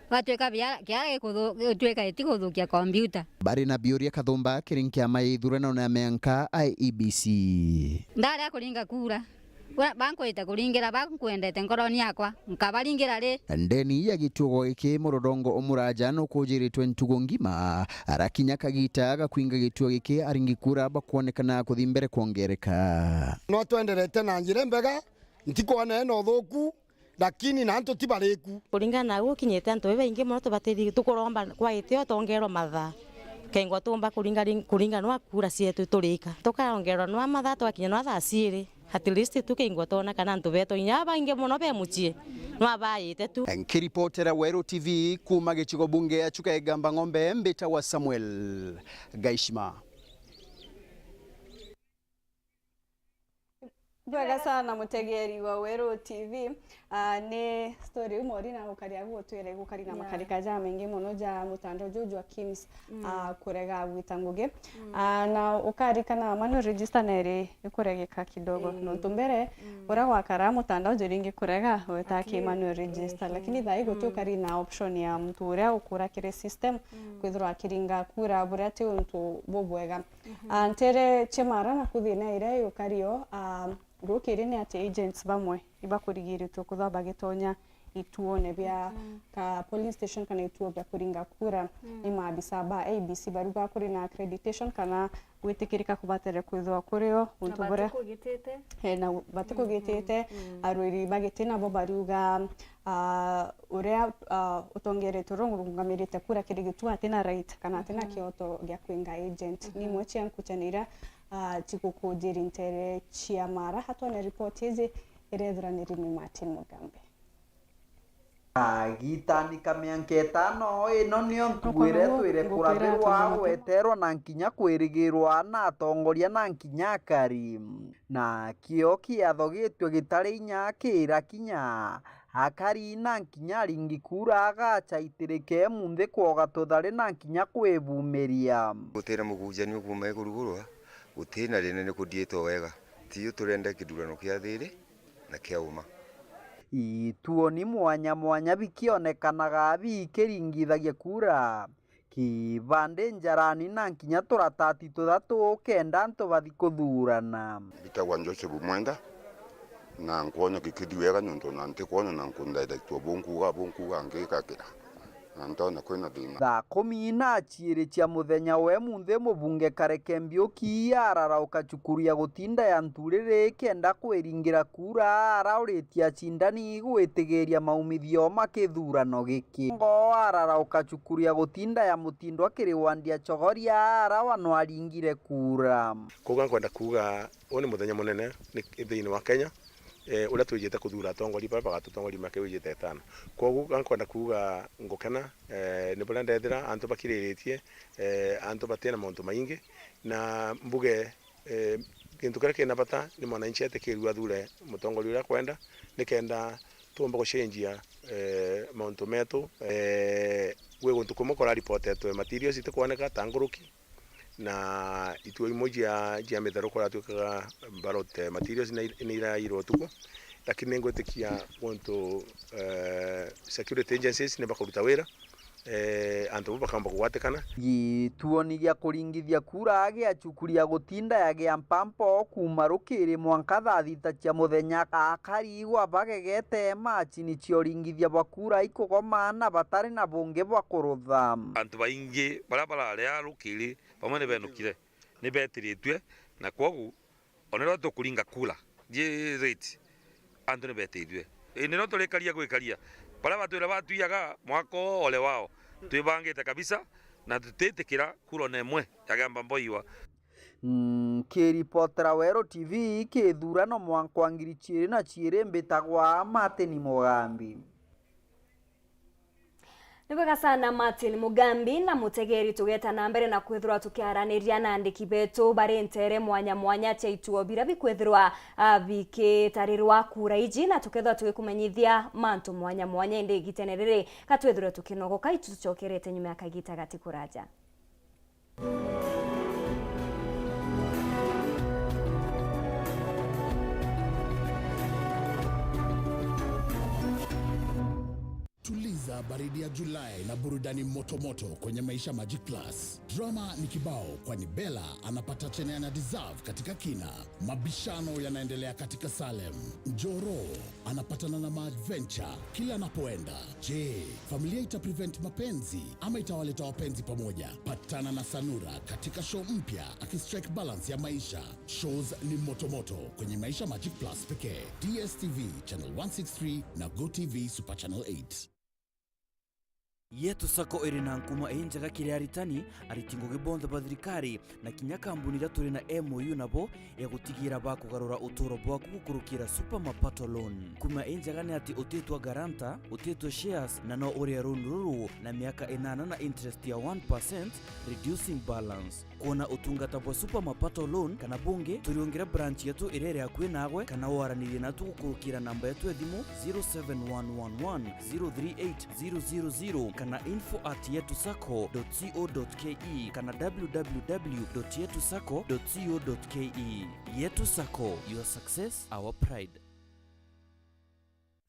gwatuika bia-, kiara gikuthu-, gituika giti kuthukia kombiuta. Bari na biuria kathumba kiri nkiama ya ithurano na mianka I E B C. Ndari akuringa kura, Ura-, bankwite kuringira, bankwendete nkoroni yakwa, nkabaringira ri? Ndeni ya gituo giki, murorongo umuraja nukujiritwe ntugo ngima, arakinya kagita ga kwinga gituo giki, aringi kura bakwonekana kuthi mbere kwongereka. No twenderete na njira imbega, ntikwona ena uthuku, lakini na antu ti bariku. Kuringana na uguo kinyite antu babaingi mono, tubatiri tukuromba kwa itio tongerwa mathaa, kengwa tumba kuringa-, kuringanwa kura cietu turika, tukaongerwa nwa mathaa, twakinya nwa thaa ciiri. At least tukeigua twona kana antu betu inya babaingi mono be mucii nwa baite tu. Nkiripotera Weru T V kuuma gicigo bunge ya Chuka Igamba Ng'ombe, mbitagwa Samuel Gaishima. Bwega sana, mutegeri wa Weru T V. Ah, ni story iu Maureen agukaria agu gutwire igukari na makarika jamaingi mono ja mutandao juu jwa Kims, ah, kurega gwita ngugi. Ah, na ukarikana manual register neri ikuregeka kidogo. Nontu mbere, uria gwakara mutandao juringi kurega weta ki manual register. Lakini thaa ii guti ukari na option ya muntu uria ukura kiri system kwithirwa akiringa kura buria ti untu bubwega. Ah, ntere cia mara na kuthina iria yukario, ah, rukiri ni ati agents bamwe ibakurigiritwe kuthwa bagitonya ituone bia ka polling station kana ituo bia kuringa kura. Ni maabisa ba I E B C bariuga kuri na accreditation kana gwitikirika kubatere kwithwa kurio untu buria batikugitite. Eh, na batikugitite. Arwiri ba giti nabo bariuga, ah, uria, ah, utongeretwe uria urungamirite kura kiri gituo atina right kana atina kioto gia kwinga agent. Ni imwe cia nkuchani iria, ah, cigukujiri ntere cia mara. Hatwone ripoti iji iria ithuraniri ni Martin Mugambe. Agitani ka mianka itano ino nio ntugu iria itwire kuragirwa, gweterwa na nkinya kwirigirwa na atongoria na nkinya akari. Na kio kiatho gitue gitari inya kira kinya akari na nkinya aringi kura agacaitirike munthi kwoga tuthari na nkinya kwibumiria. Gutiri mugunjanio kuuma ikurugurwa, guti na rinene kuthiite wega. Tiyo turenda kithurano kia thiri na kia uma. Ituoni mwanya mwanya bikionekanaga bikiringithagia kura. Kibandi njarani na nkinya turatati tuthatu kenda antu bathi kuthurana. Mbitagwa Joseph Mwenda, na nkwona gikithii wega niuntu na ntikwona na nkundethaitwa bunkuga, bunkuga ngikakira. na ntonya kwina thina. Thaa kumi na ciiri cia muthenya wa emunthi, mubunge Kareke Mbiuki ararauka cukuru ya gutinda ya Nturiri kenda kwiringira kura, arauritie acindani gwitigiria maumithio ma kithurano giki. Ngo ararauka cukuru ya gutinda ya Mutindwa kiri wandi ya Chogoria, ara wa no aringire kura. Kuuga nkwenda kuuga, uu ni muthenya munene ni, thiini wa Kenya, eh, uria twijite kuthura atongoria baria bagatutongoria miaka iu ijite itano. Kwogu, ga nkwenda kuuga ngukena, eh, ni buria ndethira antu bakiriritie, eh, antu batina mauntu maingi, na mbuge, eh, gintu kiria kina bata ni mwananchi etikirue athure mutongoria uria akwenda, nikenda tuumba gucenjia, eh, mauntu metu. Eh, gwi guntu kumwe kuraripotetwe materials itikwoneka ta nguruki, na ituo imwe cia, cia mitharuko iratuikaga ballot materials ni, ni irairwo utuku, lakini ningwitikia guntu, eh, security agencies ni bakuruta wira, eh, antu bau bakamba kugwatikana. Gituoni gia kuringithia kura gia cukuru ya gutinda ya gia Mpampo kuuma rukiri mwanka thaa thita cia muthenya, akari igwa bagegete macini cia uringithia bwa kura ikugoma na batari na bungi bwa kurutha. Antu baingi baria barari a rukiri bamwe ni benukire, ni betiritue, na kwogu ona riria tukuringa kura, ndi right, antu ni betithue. Indi no turikaria gwikaria. Baria batwira batwiaga mwaka oo ole wao. Twibangite kabisa, na tutitikira kura ona imwe ya Gamba Mboiwa. Nkiripotera Weru T V, kithurano mwanka wa ngiri ciiri na ciiri, mbitagwa Martin Mugambi. Ni bwega sana Martin Mugambi na Mutegeri, tugeta na mbere na kwithirwa tukiaraniria na andiki betu bari ntere mwanya mwanya cia ituo biria bikwithirwa, ah, bikitarirwa kura iji, na tukethirwa tugikumenyithia mantu mwanya mwanya. Indi igitene riri, ka twithirwe tukinogoka, itucokerete nyuma ya kagita gati kuraja. Tuliza baridi ya Julai na burudani moto moto kwenye Maisha Magic Plus. Drama ni kibao, kwani Bella anapata chenye ana deserve katika Kina. Mabishano yanaendelea katika Salem. Njoro anapatana na maadventure kila anapoenda. Je, familia ita prevent mapenzi ama itawaleta wapenzi pamoja? Patana na Sanura katika show mpya, akistrike balance ya maisha. Shows ni moto moto kwenye Maisha Magic Plus pekee. D S T V channel one six three na Go T V Super Channel eight. Yetu Sacco iri na nkuma injega kiri aritani, ariti ngugi bonthe ba thirikari, na kinya kambuni iria turi na M O U nabo ya gutigira bakugarura uturo bwaku gukurukira Super Mapato Loan. Nkuma injega ni ati utitwa guarantor, utitwa shares, na no urie loan ruru na miaka inana na interest ya one percent, reducing balance. Kwona utungata bwa Super Mapato Loan kana bungi, turiungire branch yetu iria iri akui naagwe, kana waranirie natu gukurukira namba yetu ya thimu zero seven one one one zero three eight zero zero zero kana info at yetu sacco dot co dot ke kana w w w dot yetu sacco dot co dot ke. Yetu Sacco, your success, our pride.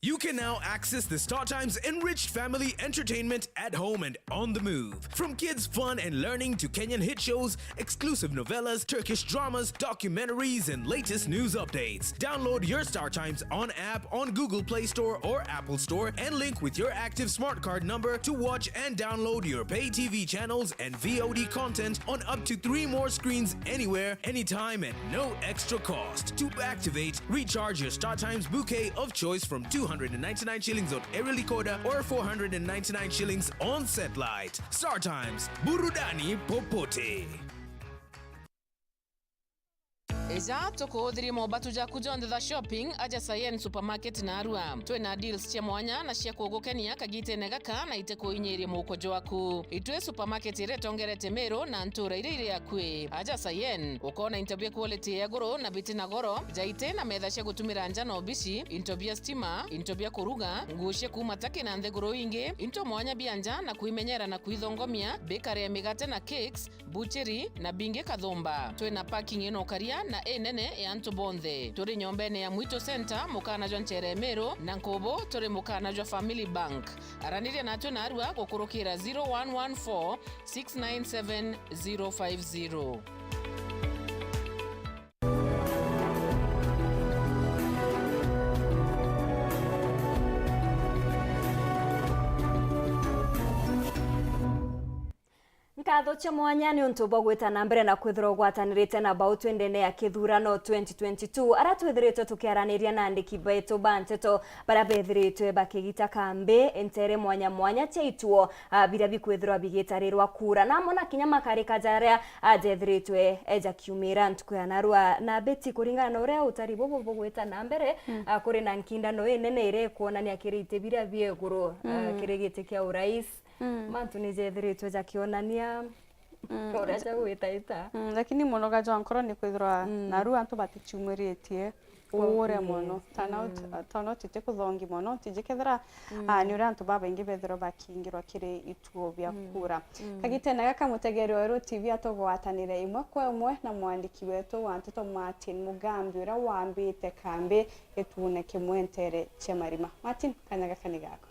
You can now access the StarTimes enriched family entertainment at home and on the move. From kids' fun and learning to Kenyan hit shows, exclusive novellas, Turkish dramas, documentaries, and latest news updates. Download your StarTimes on app on Google Play Store or Apple Store and link with your active smart card number to watch and download your pay T V channels and V O D content on up to three more screens anywhere, anytime, at no extra cost. To activate, recharge your StarTimes bouquet of choice from two hundred and ninety-nine shillings on aerial decoder or four hundred and ninety-nine shillings on satellite. StarTimes, burudani popote. Ija tukuuthirie mobatu jaku jonthe ja shopping aja Sayen Supermarket Narua. Twina deals cia mwanya na cia kugukenia kagitene gaka na itikuinyiria muuko jwaku. Itwi supermarket iria itongerete Meru na ntuura iria iri akui. Aja Sayen, ukoona into bia quality ya iguru na biti na goro, jaiti na metha cia gutumira nja na obici, into bia stima, into bia kuruga, nguo cia kuuma Turkey na nthiguru ingi, into mwanya bia nja na kwimenyera na kwithongomia, bakery ya migate na cakes, bucheri na bingi kathumba. Twina parking ina ukaria na inene ya antu bonthe. Turi nyombene ya Mwitu Center, mukana jwa Nchere Meru, na nkubu turi mukana jwa Family Bank. Araniria natwe narua gukurukira zero one one four six nine seven zero five zero. Ngatho cia mwanya ni untu bwa gwita na mbere na kwithirwa ugwatanirite na bau twendene ya kithurano twenty twenty-two, ara twithiritwe tukiaraniria na andiki betu ba nteto baria bethiritwe bakigita kambi ntere mwanya mwanya cia ituo, ah, biria bikwithirwa bigitarirwa kura, na amwe na kinya makarika jaria, ah, jethiritwe, eh, jakiumira ntuku ya narua. Na Betty, kuringana na uria utari bubu bugwita na mbere, ah, kuri na nkindano inene iria ikwonania kiri iti biria bia iguru, ah, kiri giti kia urais. Mantu ni jethiritwe jakionania uria jagwitaita. Mm, lakini munoga jwa nkoro ni kwithirwa naru antu baticiumiritie. Kwa uria kweli. Mono. Turnout, uh, turnout iti kuthongi mono. Tiji kethira, ah, ni uria antu babaingi bethirwa bakingirwa kiri ituo bia kura. Kagitene gaka, mutegeri wa Weru T V atugwatanire imwe kwa imwe na mwandiki wetu wa nteto Martin Mugambi, uria wambite kambi gituone kimwe ntere cia Marima. Martin, kanya gaka ni gaku.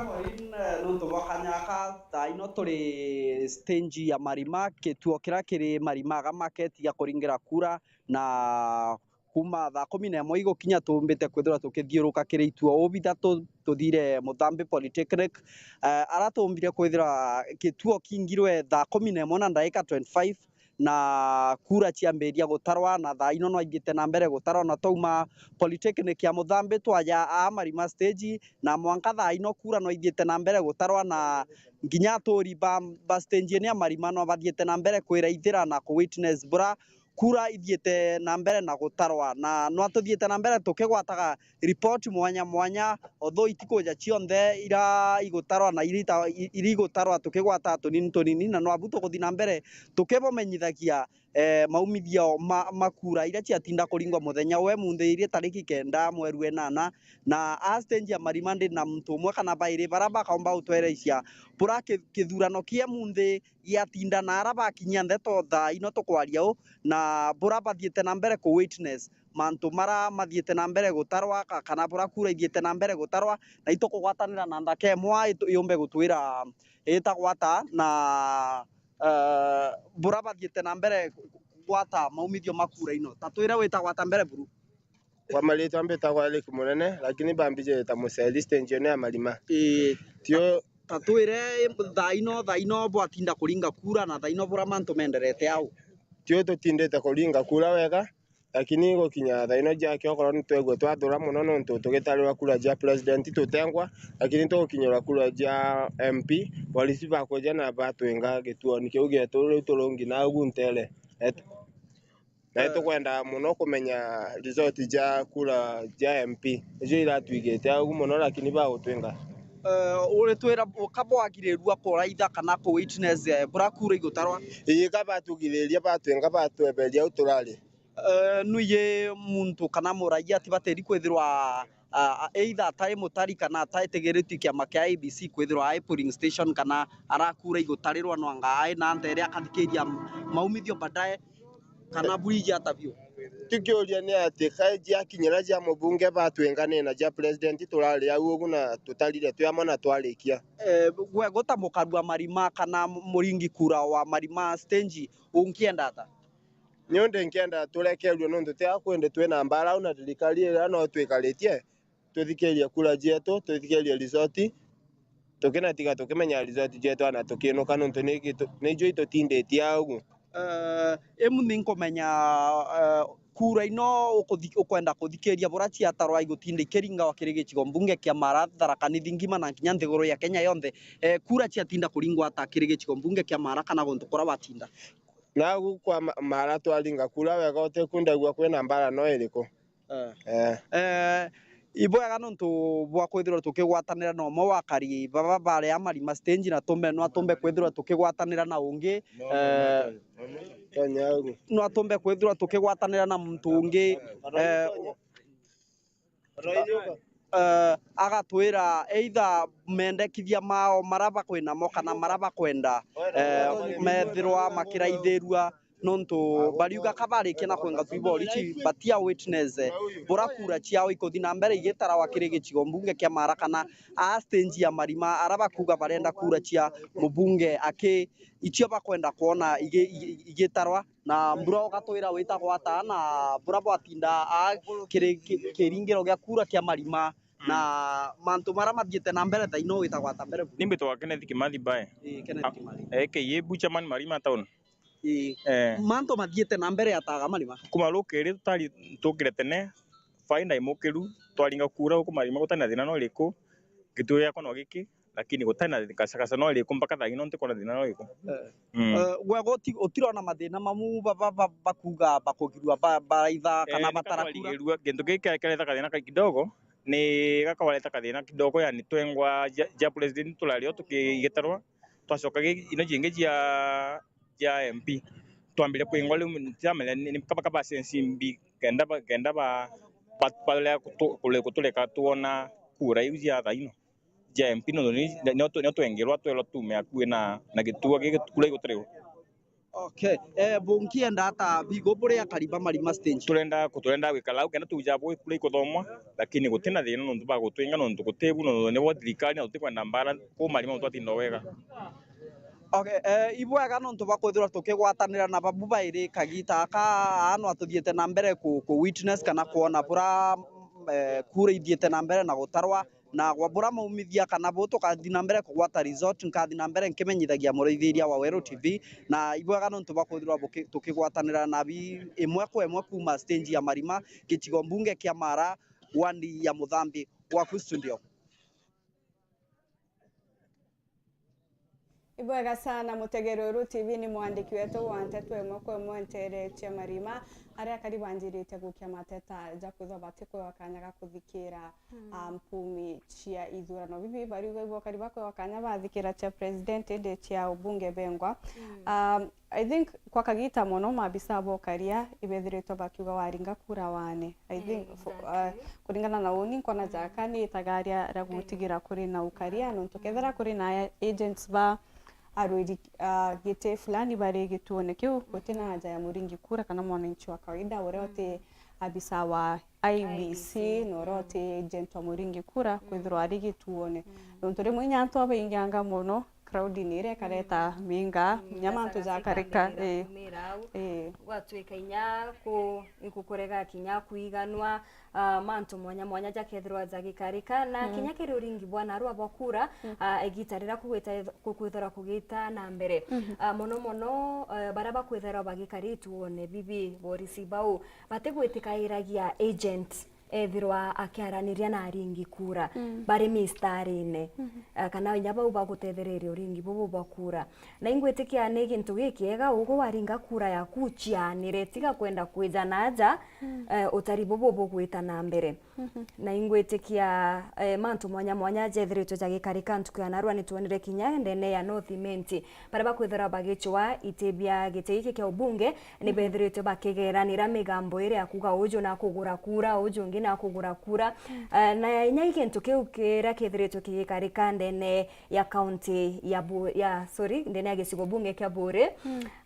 Maureen, eh, nontu bwa kanya gaka, thaa ino turi stage ya Marima, kituo kiria kiri Marima aga market gia kuringira kura, na kuma thaa kumi na imwe igukinya tumbite kwithirwa tukithiuruka kiri ituo uu bithatu tuthire Muthambi Polytechnic, eh, ara tumbire kwithirwa kituo kingirwe thaa kumi na imwe na ndagika twenty-five, na kura ciambiria gutarwa, na thaa ino no ithiite na mbere gutarwa, na twauma Polytechnic ya Muthambi twaja aa Marima stage, na mwanka thaa ino kura no ithiite na mbere gutarwa, na nginya aturi ba, ba stage ino ya Marima no bathiite na mbere kwiraithira na ku witness bura kura ithiite na mbere na gutarwa, na no tuthiite na mbere tukigwataga ripoti mwanya mwanya, although itikuja cionthe ira igutarwa na ira ita-, i-, ira igutarwa tukigwata tunini tunini, na nwabu tukuthi na mbere tukibumenyithagia, eh, maumithio ma, ma kura ira ciatinda kuringwa muthenya wa emunthi, iri tariki kenda mweri wa enana, na a stage ya Marima ndi na muntu umwe kana bairi bara bakaumba gutwerecia bura ki-, kithurano kia emunthi giatinda na ara bakinyia ndeto thaa ino tukwaria u, na bura bathiite na mbere ku witness mantu mara mathiite na mbere gutarwa, ka-, kana bura kura ithiite na mbere gutarwa, na itukugwatanira na nthaka imwe itu-, yumbe gutwira itagwata na, eh, bura bathiite na mbere gwata maumithio ma kura ino. Ta twire witagwata mbere buru. Kwa maritwa mbitagwa Eric Munene, lakini bambijite ta muceri stage ino ya Marima. Ii. Tio. Ta twire thaa ino, thaa ino bwatinda kuringa kura na thaa ino bura mantu menderete au? Tio tutindite kuringa kura wega, lakini gukinya thaa ino jaki okorwo nitwegua twathura mono nontu tugitarirwa kura ja president tutengwa, lakini tugukinyirwa kura ja M P, polisi bakuja na batwinga gituoni kiu gietu riu turungi na ugu ntere. Et-, Na itukwenda mono kumenya result ja kura ja M P. Nicio iratwigite au mono, lakini bagutwinga. Eh, uritwira ka bwagirirua kuraitha kana ku witness, eh, bura kura igutarwa? Ii, ka batugiriria, batwinga, batweberia au turari. Eh, nuiji muntu kana muraia atibatiri kwithirwa, ah, either atari mutari kana ataetegeretue kiama kia I E B C kwithirwa ai polling station kana arakura igutarirwa, no anga ai na ntere akathikiria maumithio baadaye, kana buri igiata biu? Tukiuria ni ati, kaiji akinyira ja mubunge batwingane na ja president turari au ugu na tutarire twi amwe na twarikia? Eh, gwe guta mukarua Marima kana muringi kura wa Marima stage unkienda ata? Niundu nkienda turekerue nontu ti akwendi twina mbara au na thirikari iria no twikaritie, tuthikirie kura cietu, tuthikirie result, tukinatiga tukimenya result cietu ana tukinuka nontu ni gitu-, nicio itutinditie au. Eh, imu ni nkumenya, eh, kura ino ukuthi-, ukwenda kuthikiria bura ciatarwa igutinda ikiringwa kiri gicigo mbunge kia Mara, Tharaka Nithi ngima na nginya nthiguru ya Kenya yonthe. Eh, kura ciatinda kuringwa ata kiri gicigo mbunge kia Mara kana guntu kuria watinda? Nagu kwa ma-, Mara twaringa kura wega, utikundagua kwina mbara no iriku. Eh. Eh. Eh, ibwega nontu bwa kwithirwa tukigwatanira na umwe wa akari baba baria Marima stage, na tumbe, no atumbe kwithirwa tukigwatanira na ungi, eh, Kenya ugu. No atumbe kwithirwa tukigwatanira na muntu ungi, eh, eh, agatwira either mendekithia mao mara bakwinamo kana mara bakwenda, eh, methirwa makiraithirua nontu bariuga ka barikia na kwenga twi borichi, batia witness, eh, bura kura ciao ikuthi na mbere igitarawa kiri gicigo mbunge kia Mara kana aa stage ya Marima, ara bakuga barenda kura cia mubunge aki, icio bakwenda kwona igi-, igi-, igitarwa, na mbura ugatwira witagwa ataa, na bura bwatinda aa kiri ki-, kiringiro gia kura kia Marima, na mantu mara mathiite na mbere thaino witagwa ata mbere bu? Ni mbitagwa Kenneth Kimathi Mbae. Ii, Kenneth Kimathi. A K A Butcherman Marima Town. Ii. Eh. Mantu mathiite na mbere ataga Marima? Kuma rukiri tutari tukire tene, faida imukiru, twaringa kura guku Marima gutari na thina no iriku, gituo giakwa no giki, lakini gutari na gacagaca no iriku mpaka thaino ntikwona thina no iriku. Eh. Mm. Eh, gwega uti-, utirona mathina mamu ba-, ba-, ba-, bakuga bakugirua ba-, baraitha kana Eh, ni batara kura? Kwarigirua, gintu giki kiareta kathina kai kidogo, ni gakawareta kathina kidogo, yani twengwa ja, ja president turario tukigitarwa, twacoka gi-, ino jingi jia, jia M P, twambire kwingwa riu, ntiramenya ni, ni kaba, kaba sensi mbi, kenda ba, kenda ba, ba, barega kutu-, kure-, kutureka twona kura iu jia thaino jia M P, nontu ni, nio tu-, nio twengirwa twerwa tume akui na, na gituo giki kura igutariwa. Okay. Eh, bunkienda ata bigo buri akari ba Marima stage? Turenda ku-, turenda gwikara au kenda tuja bwi kura ikuthomwa, lakini gutina thina nontu bagutwinga nontu gutibu nontu nibo thirikari na tutikwenda mbara ku Marima nontu twatinda wega. Okay, eh, ibwega nontu bakwithirwa tukigwatanira na babu bairi kagita aka, aa no atuthiite na mbere ku, ku witness kana kwona bura, eh, kura ithiite na mbere na gutarwa, na gwa bura maumithia kana bu tukathi na mbere kugwata result, nkathi na mbere nkimenyithagia muraithiria wa Weru T V, na ibwega nontu bwa kwithirwa buki-, tukigwatanira na bi imwe kwa imwe kuuma stage ya Marima, gicigo mbunge kia Mara, wandi ya Muthambi. Gwaku studio. Ibwega sana, mutegeri Weru T V ni mwandiki wetu wa nteto imwe kwa imwe nteere cia Marima, aria akari banjirite gukia mateta ja kwithwa batikwewa kanya ga kuthikira, mm, ah, mpumi cia ithurano. Bibi bariuga ibwakari bakwewa kanya bathikira cia president indi cia ubunge bengwa. Mm. Um, I think kwa kagita mono maabisa bokaria ibethiritwe bakiuga waringa kura wane. I think fo-, uh, kuringana na uni nkona jaka ni itagaria ria gutigira kuri na ukaria, nontu kethira kuri na agents ba arwiri, uh, giti fulani bari gituone kiu, gutina haja ya muringi kura kana mwananchi wa kawaida uria uti abisa wa I B C, na uria uti agent wa muringi kura kwithirwa ari gituone. Nontu rimwe inya antu abaingianga mono, crowd ni iria ikareta minga, mm, inya mantu jakarika, eh, eh, gwatwika inya ku, nkukurega kinya kwiganwa, ah, mantu mwanya mwanya jakethirwa jagikarika, na, mm, kinya kiri uringi bwa narua bwa kura, mm, ah, igita riria kugwita, kukwithirwa kugita na mbere. Mhm. Ah, mono mono, eh, baria bakwithirwa bagikaritwe one bibi borisi bau, batigwitikairagia agent ethirwa akiaraniria na aringi kura, mm, bari mistarine, mhm, eh, kana inya bau bagutethereria uringi bubu bwa kura. Na ingwitikia ni gintu gikiega ugu waringa kura yaku ucianire, tiga kwenda kwija na aja, mm, eh, utari bubu bugwita na mbere. Mhm. Na ingwitikia, eh, mantu mwanya mwanya jethiritwe jagikarika ntuku ya narua. Nitwonire kinya ndene ya North Imenti, baria bakwithirwa bagicwa iti bia giti giki kia ubunge, ni bethiritwe bakigeranira migambo iria ya kuga uju na kugura kura, uju ungi na kugura kura. Eh, na inya i gintu kiu kiria kithiritwe kigikarika ndene ya kaunti ya Bu-, ya, sorry, ndene ya gicigo bunge kia Buuri,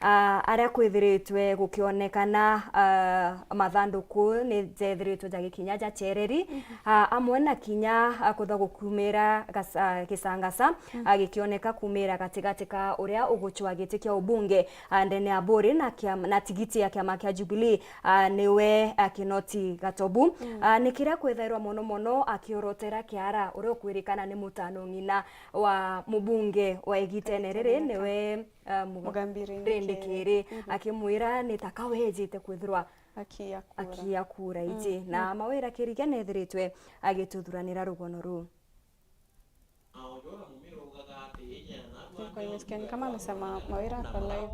ah, aria kwithiritwe gukionekana, ah, mathanduku ni jethiritwe jagikinya jacereri, ah, amwe na kinya, ah, kutha gukumira gasa-, gisangasa, ah, gikioneka kumira gatigati ka uria ugucwa giti kia ubunge, ah, ndene ya Buuri na kiama, na tigiti ya kiama kia Jubilee, ah, niwe, ah, Kinoti Gatobu. Ah, ni kiria kwithairwa mono mono akiorotera Kiara, uria ukwirikana ni mutano ng'ina wa mubunge wa igitene riri, niwe, ah, Muga-, Mugambi Rindikiri. Rindikiri, akimwira ni taka wejite kwithirwa akiya kura, akiya kura iji. Na mawira Kirigia nethiritwe agituthuranira rugono ruu. Mlikuwa nimesikia ni kama amesema Mawira ako live.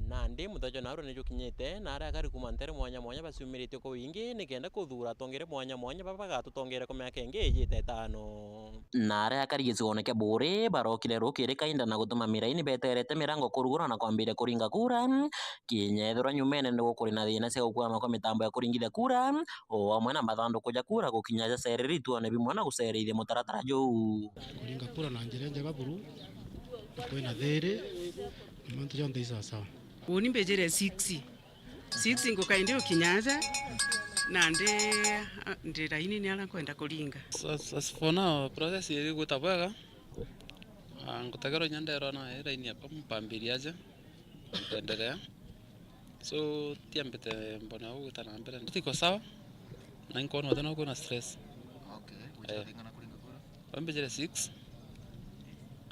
Nandi muthajo narua nijukinyite, na aria akari kuma ntere mwanya mwanya baciumiritie kwa wingi nikenda kuthuura atongere mwanya mwanya baba bagatutongere kwa miaka ingi ijite itano. Na aria akari gicigone kia Buuri barokire rukiri kainda na gutuma miraini beterete mirango kurugura na kwambiria kuringa kura, kinya ethirwa nyumene ni gukuri na thina cia gukwama kwa mitambo ya kuringithia kura, o amwe na mathanduku ja kura gukinya jacereri ituone bimwe na gucereithia mutaratara juu. Kuringa kura na njira njega buru, kwina thiri, na mantu jonthe i sawasawa. Uuni mbijire six. Six nguka indi ukinya aja, na ndi, ndi raini ni aria nkwenda kuringa. As, as for now, process iri gwita bwega. Ah, ngutegerwa inya nderwa na ii raini yakwa mpambiria aja, ntenderea. So, tiambite mbona ugwita na mbere. Nditiko sawa, na inkwona uti no kwina stress. Okay, eh, wambijire six.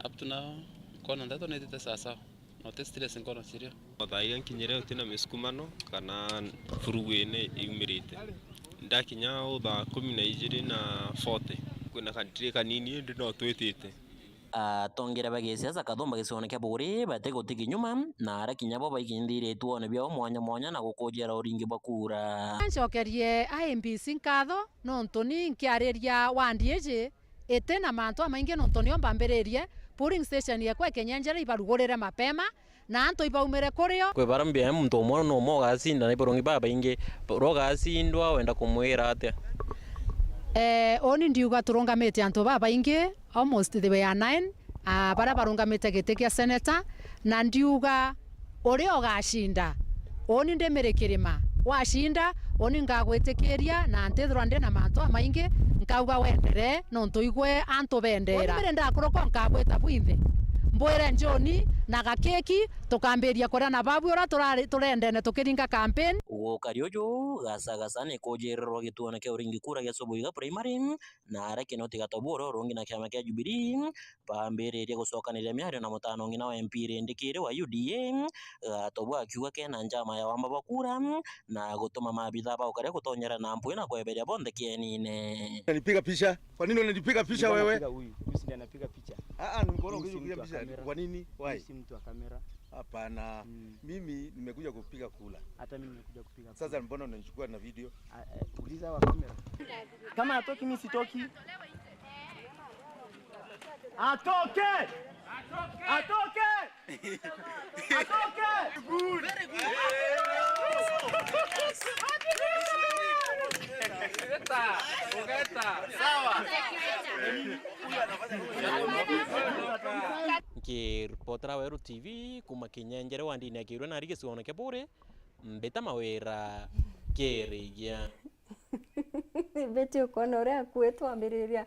Up to now, nkona ndeto nitite sawa sawa. No ti stress nkono cirio. O thaa iria nkinyire uti na misukumano kana furugu ine iumirite. Ndakinya o thaa kumi na ijiri na forty. Kwina kandiri kanini indi no twitite. Atongere ba gisiasa Kathumba gicione kia Buguri bati guti kinyuma, na ara kinya bo baikindhiritwe one biao mwanya mwanya na gukujera uringi bwa kura. Ncokerie I E B C nkatho nontu ni nkiariria wandi iji iti na mantu amaingi nontu nio mbambiririe. Polling station yekwa ikinyenjera ibarugurire mapema, na antu ibaumire kurio. Kwi bara mbia muntu umwe no umwe ugacinda, na ibarungi babaingi, uria ugacindwa wenda kumwira atia? Eh, uni ndiuga turungamite antu babaingi, almost they were nine, ah, baria barungamite giti kia senator, na ndiuga uria ugacinda, uni ndi Mary Kirima, wacinda, uni ngagwitikiria, na ntithirwa ndi na mantu amaingi, nkauga wenderee, nontu igwe antu bendera. Uni mbere ndakuruka nkabwita bwinthe, mbwire John na Gakiki, tukambiria kuria na babu uria turari-, turendene tukiringa campaign. Gukari uju, Gasa Gasa ni kujirirwa gituone kia uringi kura gia Subuiga Primary, na aria Kinoti Gatobu uria urungi na kiama kia Jubilee, bambiririe gucokaniria miario na mutano ng'ina wa M P rindikiri wa U D A, Gatobu akiuga kena njama ya wamba bwa kura na gutuma maabitha ba ukaria gutonyera na mpwi na kweberia bonthe kienine. Unanipiga picha? Kwa nini unanipiga picha wewe? Anapiga huyu. Huyu si ndiye anapiga picha. Ah, ah, nilikuona ukipiga picha. Kwa nini? Why? Huyu si mtu wa kamera. Hapana. Mm. Mimi nimekuja kupiga kura. Hata mimi nimekuja kupiga kura. Sasa mbona unanichukua na video? Ah, eh, uliza wa kamera. Kama hatoki, mimi sitoki. Atoke! Atoke! Atoke! Good. Very good. Sawa. Nkiripotera Weru T V kuma Kinyenjere wandini ya Kiirwe nari gicigoone kia Buuri, Mbita Mawira Kirigia. Beti ukoona uria akui twambiriria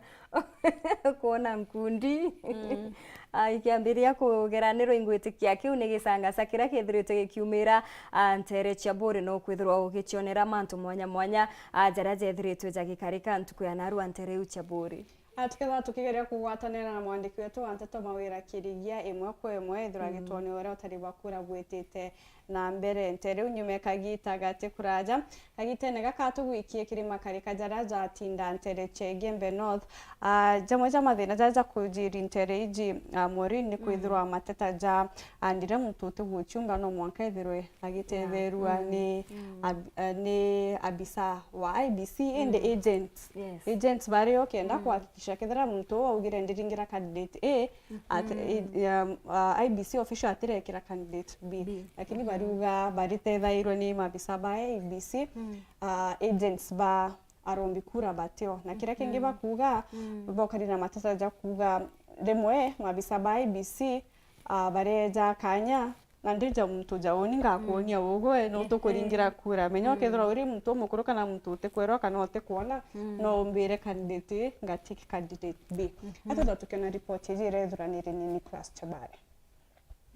kwona nkundi. Mm. Ah, ikiambiriria kugeranirwa ingwitikia kiu ni gicangasa kiria kithiritwe gikiumira, ah, ntere cia Buuri no kwithirwa ugicionera mantu mwanya mwanya, ah, jaria jethiritwe jagikarika ntuku ya narua ntere iu cia Buuri. Ah, tukethirwa tukigeria kugwatanira na mwandiki wetu wa nteto Mawira Kirigia imwe kwa imwe, ithirwa mm, gitwone uria utari bwa kura bwitite na mbere. Ntere iu nyuma ya kagita gati kuraja, kagitene gaka tugwikie kiri makarika jaria jatinda ntere cia Igembe North. Ah, jamwe ja mathina jaria jakujiri ntere iji, ah, Maureen, ni kwithirwa mm, mateta ja, ah, ndire muntu utigucunga no mwanka ethirwe agitetheerua yeah, mm, ni, mm, ab-, eh, ni abisa wa I B C, indi mm, agents. Yes. Agents bario kenda mm, kuhakikisha kethira muntu uu augire ndiringira candidate A, at, mhm, i-, um, uh, I B C official atirekira candidate B. B. Lakini mhm, bariuga baritethairwe ni mabisa ba I B C, mm, uh, agents ba arombi kura batio. Na kiria kingi mhm, bakuuga, mm, bokari na mateta ja kuuga rimwe mabisa ba I B C, uh, bareja kanya na ndija muntu ja uni ngakuonia mm, ugwe no eh, tukuringira eh, kura. Menya mm, ukethirwa uri muntu umukuru kana muntu utikwerwa kana utikwona, mm, no umbire candidate A ngatiki candidate B. Mhm. Akethirwa tukiona report iji irethirwa ni ri ni Nicholas Chebare.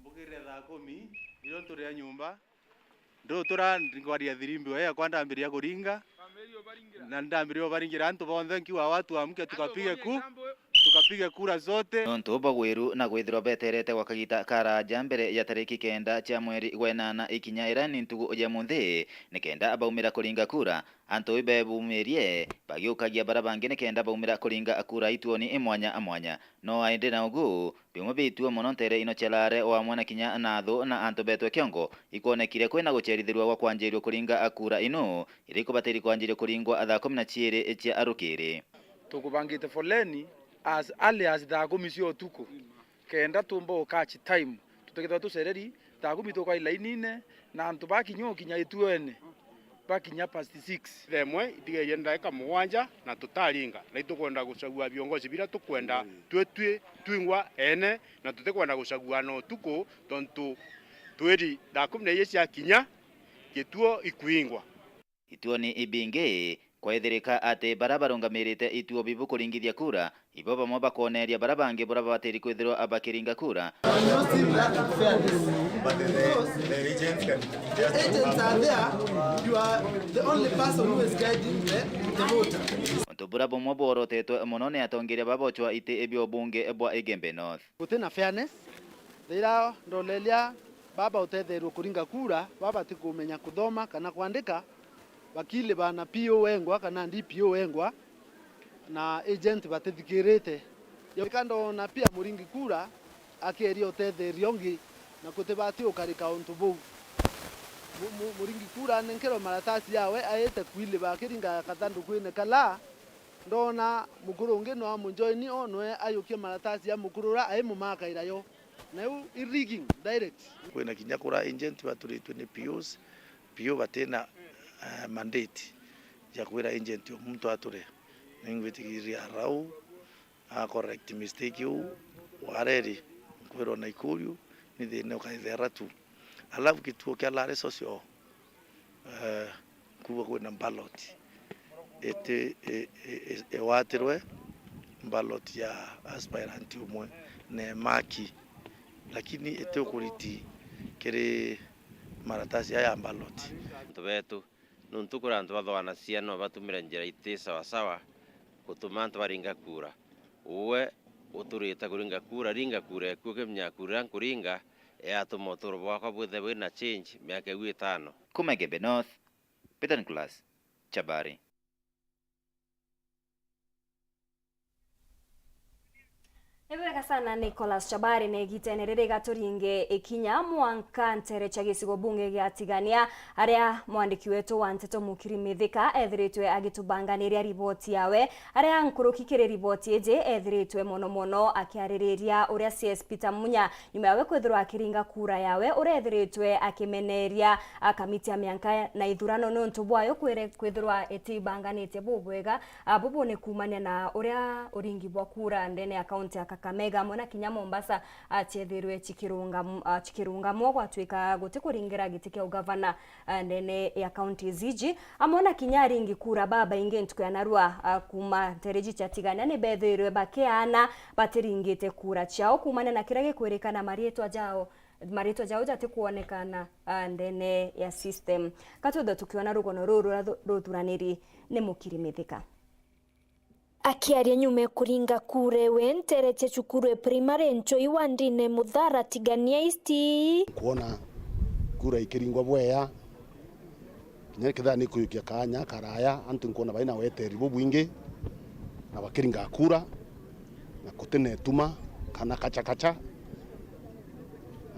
Mbukirire thaa kumi, irio turi a nyumba, ndutura ndingwaria thirimbi we yakwa ndambiria kuringa, na ndambiria ubaringira antu bonthe nkiuga watu amke tukapige ku-, tukapige kura zote. Nontu bwa gwiru na kwithirwa beterete gwa kagita karaja mbere ya tariki kenda cia mweri gwa inana ikinya iria ni ntugu ya munthi, nikenda baumira kuringa kura, antu ibebumirie bagiukagia bara bangi nikenda baumira kuringa kura ituoni imwanya mwanya. No aindi na ugu, bimwe bia ituo mono ntere ino cia Lare o amwe na kinya na athu na antu betwe kiongo, ikwonekire kwina gucerithirua gwa kwanjirua kuringa kura ino, iria ikubatairi kwanjirua kuringwa thaa kumi na ciiri cia rukiri. Tukubangite foleni as early as thaa kumi cia utuku, kenda tumba u catch time. Tutikethirwa tucereri, thaa kumi tukwa ilainine, na antu bakinya ukinya ituene, bakinya past six. Thaa imwe itigerie ndaika mugwanja na tutaringa, na itukwenda gucagua viongozi biria tukwenda twi twi twingwa ene, na tutikwenda gucagua na utuku, tontu Kweri thaa kumi na ijiri ciakinya, gituo ikwingwa. Ituoni ibingi, kwaithirika ati baria barungamirite ituo bibu kuringithia kura, ibo bamwe bakwoneria baria bangi buria babatiri kwithirwa bakiringa kura. But the, the, the agents can just agents are there. You are the only person who is guiding the, the voter. Untu buria bumwe bworotetwe mono ni atongeria baba bocwa iti bia ubunge bwa Igembe North. Guti na fairness. Riria ndoleria baba utetheerua kuringa kura, baba batikumenya kuthoma kana kwandika, bakili bana P O wengwa kana D P O wengwa, na agent batithikirite. Ika ndoona pia muringi kura akieria utetheeria ungi, na kutibati ukarika untu buu. Mu- mu- Muringi kura anenkerwe maratasi yawe aite kwiliba akiringa kathandukuine kala ndoona mukuru ungi no amujoini o nwe ayukie maratasi ya mukuru uria aimumakaira yo. Na iu i rigging direct. Kwina kinya kura agent baturitwe ni P Os, P O batina eh, mandate ya kwira agent o muntu ature. Ningwitikiria Rau a correct mistake iu wareri nkwirwa na Ikuriu ni thina ukaithera tu. Alafu kituo kia Lare Social eh, kuuga kwina ballot iti i- i- i- iwatirwe ballot ya aspirant umwe na emaki, lakini iti ukuriti kiri maratasi aya ya ballot. Antu betu, nuntu kuri antu bathoanacia no batumire njira iti sawasawa gutuma antu baringa kura. Uwe uturite kuringa kura, ringa kura eku ukimenya kura iria nkuringa yatuma uturo bwakwa bwithirwe bwina change miaka iu itano. Kuma Igembe North, Peter Nicholas, Chabari. Ni bwega sana Nicholas Chabari, na igitene riri gaturinge ikinya mwanka ntere cia gicigo bunge gia Tigania, aria mwandiki wetu wa nteto Mukiri Mithika ethiritwe agitubanganiria riboti yawe, aria nkuruki kiri riboti iji ethiritwe mono mono akiaririria uria C S Peter Munya nyuma yawe kwithirwa akiringa kura yawe, uria ethiritwe akimeneria a kamiti ya mianka na ithurano niuntu bwayo kwire kwithirwa itibanganitie bubwega. A, bubu ni kuumania na uria uringi bwa kura ndene ya kaunti ya Kakamega amwe na kinya Mombasa, a, ciethirwe cikirungam-, a, cikirungamwa gwatwika guti kuringira giti kia ugavana, a, ndene ya kaunti ziji, amwe na kinya aringi kura babaingi ntuku ya narua, a, kuuma ntereji cia Tigania ni bethirwe bakiaana batiringite kura ciao kuumania na kiria gikwirikana mariitwa jao, mariitwa jao jatikwonekana, a, ndene ya system. Ka twithwe tukiona rugono ruru rwa thu-, ruthuraniri ni Mukiri Mithika. Akiaria nyuma ya kuringa kura ewe ntere cia cukuru e primary Nchoi wandine Muthara Tigania East. Kwona kura ikiringwa bwea, kinya kethira ni kuyukia kaanya karaya, antu nkwona baina weteri bubwingi na bakiringa kura na kutina ituma kana kachakacha.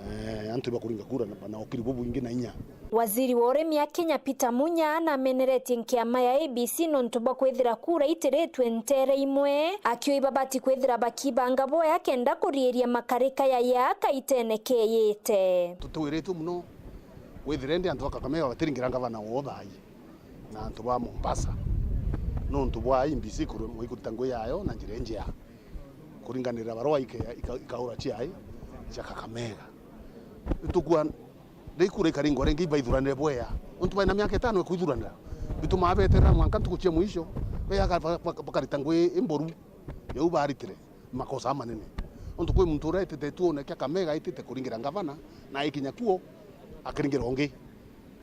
Eh, antu ibakuringa kura na, na ukiri bubwingi na inya. Waziri wa urimi a Kenya Peter Munya nameneretie nkiama ya A B C nontu bwa kwithira kura itiritwe ntere imwe, akiuga ibabati kwithira bakibanga bwea kenda kuriiria makarika ya ya kaitene keyite. Tutiwiritue mono withire ndi antu ba Kakamega batiringira ngavana woo thai na antu ba Mombasa nontu bwa A B C kuru-, ikurita ngui yayo na njira injea kuringanira barua ike-, ika-, ikaura ciai cia Kakamega. Nitukua Ri kura ikaringwa ringi ibaithuranire bwea. Untu baina miaka itano ikwithuranira. Bitumaa beterera mwanka ntuku cia mwisho. Bea baka-, baka-, bakarita ngui imboru. Yau baritire makosa amanene. Untu kwi muntu uria etite tuone kia Kamega etite kuringira ngavana na aikinya kuo akiringira ungi.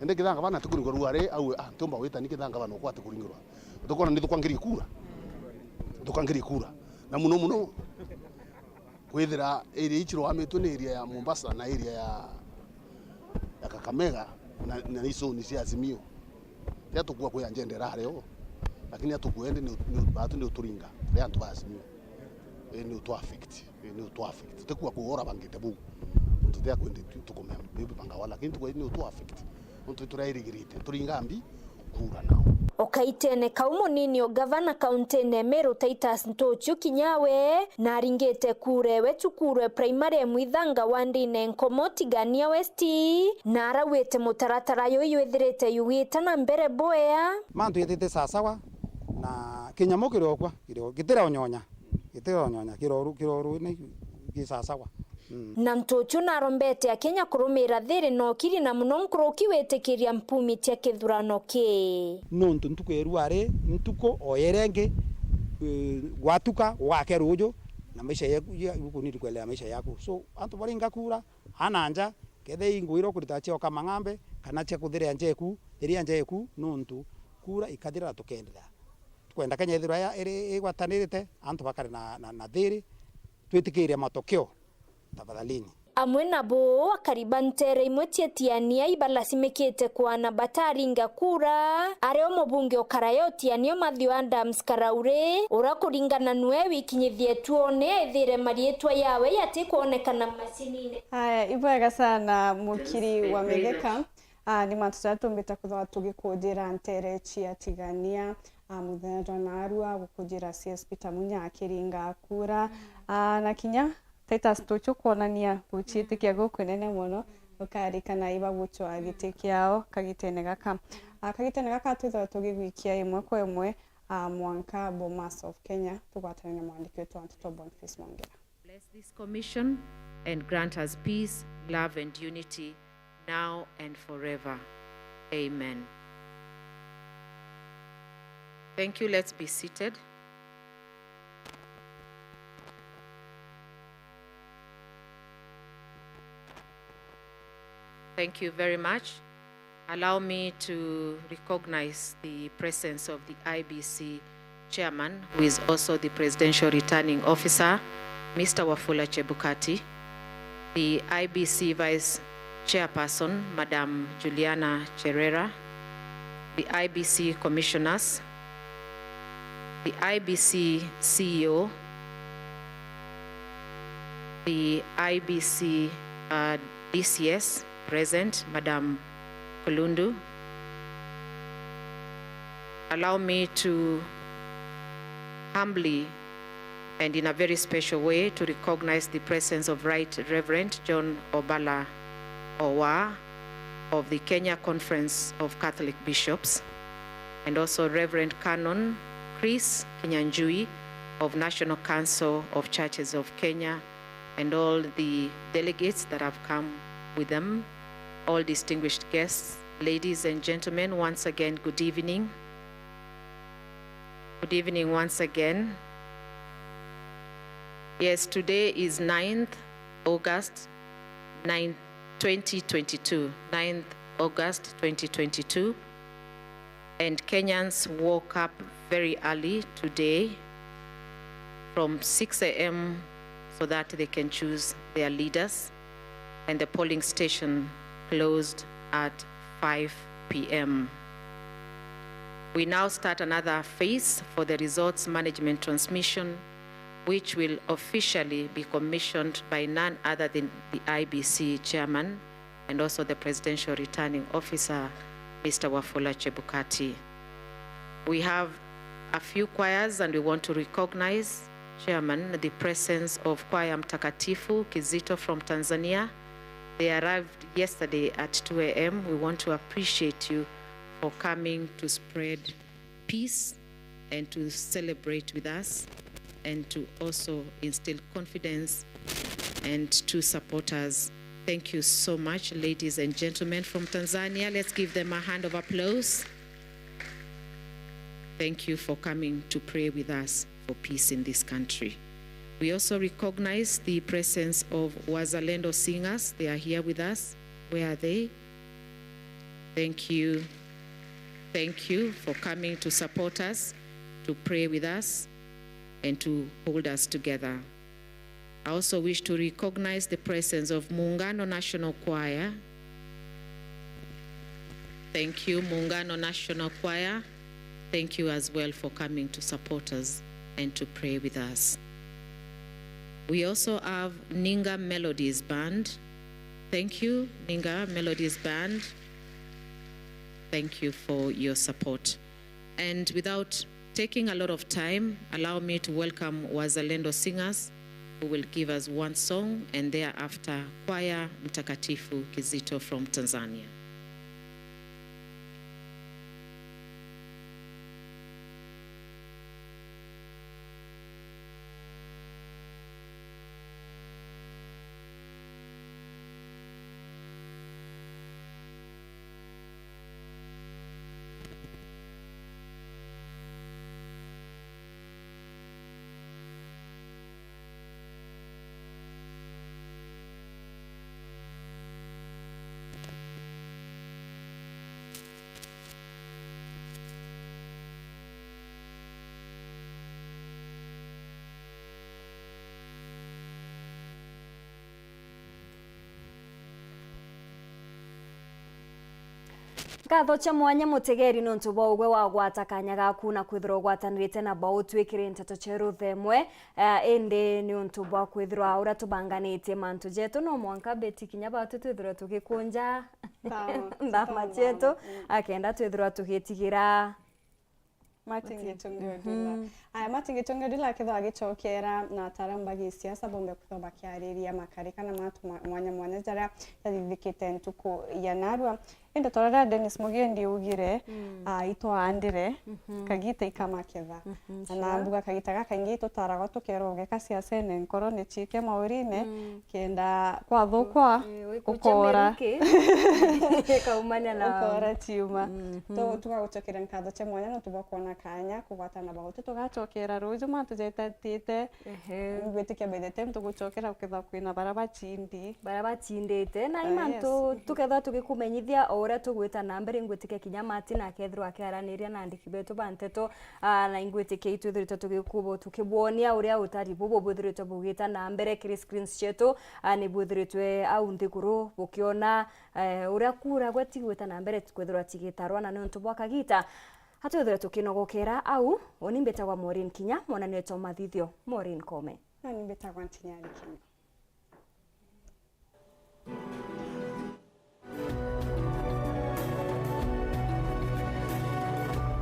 Indi kethira ngavana atikuringirwa riu ari auwe, ah, ntiumba wita ni kethira ngavana ukwa atikuringirwa. Tukona ni thukangirie kura. Thukangirie kura. Na muno muno kwithira area ici rugamitwe ni area ya Mombasa na area ya, ya Kakamega na, na ni zone cia Azimio. Ria tukua kwi agenda irari o, lakini atukua indi ni, ni, batu ni uturinga ri antu ba Azimio. Ii ni utu affect, ii ni utu affect. Tutikua kuora bangite buu. Untu tia kwende tu, tukumea bibi bangawa, lakini tukua ni utu affect. Untu turairigirite, turinga mbi, kura nao. O kaitene kau, munini o gavana kauntine Meru Titus Ntuchu kinya we naringite kura ewe cukuru e primary e Mwithanga wandine Nkomo Tigania West, na arauite mutaratara yuyu yithirite yugite na mbere bwea. Mantu yatite sasawa, na kinyamu kiriokwa, kirio-, gitiraonyonya, gitiraonyonya, kiroru, kiroru ni gisasawa. Na ntuchu narombete Akenya kurumiira thiiri na ukiri na muno nkuruki witikiria mpumi cia kithurano kii. Nuntu ntuku ya irua ri ntuku o iria ingi, eh, gwatuka, gwake ruuju, na maisha yaku, ya, ukuniri kuelea maisha yaku. So, antu baringa kura, ana nja, kethira i ngugi iria ukurita cia uka mang'ambe, kana cia kuthiria nja eku, thiria nja eku, nuntu kura ikathira na tukenderea. Tukwenda Kenya ithirwa ya, iri, igwatanirite, antu bakare na, na, na thiiri, twitikirie matokeo. Tafadhalini. Amwe nabo, akari ba nteere imwe cia Tiania ibalasimikite kwana bataringa kura, ario mubunge o Karayo Tiania Matthew Adams Karauri, ura kuringana nwe wikinyithie tuone, ethire mariitwa yawe yatikwonekana macinine. Aya, ibwega sana mukiri wa Mithika. Ah, ni mantu jaria tumbite kwithirwa tugikujira nteere cia Tigania, ah, muthenya jwa naarua gukujira C S Peter Munya akiringa kura. Ah, na kinya Titus tuchu kwonania guciitikia gukunene mono, ukarikana iba gucwaa giti kiao kagitene gaka. Ah, kagitene gaka twithirwa tugigwikia imwe kwa imwe, ah, mwanka Bomas of Kenya, tugwatanire na mwandiki wetu wa nteto Boniface Mwongera. Bless this commission and grant us peace, love and unity now and forever. Amen. Thank you. Let's be seated. Thank you very much. Allow me to recognize the presence of the I B C chairman, who is also the presidential returning officer, Mister Wafula Chebukati, the I B C vice chairperson, Madam Juliana Cherera, the I B C commissioners, the I B C C E O, the I B C, uh, D C S present, Madam Kulundu. Allow me to humbly and in a very special way to recognize the presence of Right Reverend John Obala Owa of the Kenya Conference of Catholic Bishops, and also Reverend Canon Chris Kinyanjui of National Council of Churches of Kenya, and all the delegates that have come with them, all distinguished guests, ladies and gentlemen, once again, good evening. Good evening once again. Yes, today is ninth August, nine, twenty twenty-two, ninth August twenty twenty-two, and Kenyans woke up very early today from six a m so that they can choose their leaders, and the polling station closed at five p m. We now start another phase for the results management transmission, which will officially be commissioned by none other than the I B C chairman and also the presidential returning officer, Mister Wafula Chebukati. We have a few choirs and we want to recognize, Chairman, the presence of Choir Mtakatifu Kizito from Tanzania. They arrived yesterday at two a m. We want to appreciate you for coming to spread peace and to celebrate with us and to also instill confidence and to support us. Thank you so much, ladies and gentlemen from Tanzania. Let's give them a hand of applause. Thank you for coming to pray with us for peace in this country. We also recognize the presence of Wazalendo singers. They are here with us. Where are they? Thank you. Thank you for coming to support us, to pray with us, and to hold us together. I also wish to recognize the presence of Muungano National Choir. Thank you, Muungano National Choir. Thank you as well for coming to support us and to pray with us. We also have Ninga Melodies Band. Thank you, Ninga Melodies Band. Thank you for your support. And without taking a lot of time, allow me to welcome Wazalendo Singers, who will give us one song, and thereafter Choir Mtakatifu Kizito from Tanzania. Nkatho cia mwanya mutegeri niuntu bwa ugwe wagwata kanya gaku na kwithirwa ugwatanirite na bau twikire nteto cia ruthemwe, eh, indi niuntu bwa kwithirwa uria tubanganitie mantu jetu no mwanka beti kinya batu twithirwe tugikunja Nthama, nthama nthama, cietu, mm. Akenda twithirwa tugitigira Martin Gichungi Odila. Mhm. Aya, Martin Gichungi Odila akethwa agicokera na ataaramu ba gisiasa bombe kwithwa bakiariria makari kana mantu ma-, mwanya mwanya jaria jathithikite ntuku ya narua. Indi torera Dennis Mugendi ugire, mm, ah, itwaandire, mhm, kagita ikamaketha. Mhm, na sure. Nambuga kagita gakaingi tutaragwa tukerwa ugeka siasene nkorone ciike maurine, mm, kenda kwathukwa, eh, wikucha ukora. Miruki. Ikaumania na ukora ciuma. Mhm. Tu-, tugagucokeria nkatho cia mwanya nontu bwa kwona kanya kugwatana bautu tugacokera ruju mantu jetatite. Ehe. Ngwitikia by the time tugucokera ukethwa kwina bara bacindi. Bara bacindite. Na ah, imantu yes. Tukethwa tugikumenyithia o uria tugwita na mbere, ingwitikia kinya Martin akethirwa akiaraniria na andiki betu ba nteto. Ah, na ingwitikia itwithiritwe tugikubo-, tukibwonia uria utari bubu bwithiritwe bugita na mbere kiri screens cietu. Ah, ni bwithiritwe au nthiguru bukiona, eh, uria kuragwe tigwita na mbere kwithirwa tigitarwa na niuntu bwa kagita. Hatwithirwe tukinogokera au, uni mbitagwa Maureen Kinya, mwana ni wetwa Mathithio, Maureen Kome. Nani mbitagwa Ntinyari Kinya.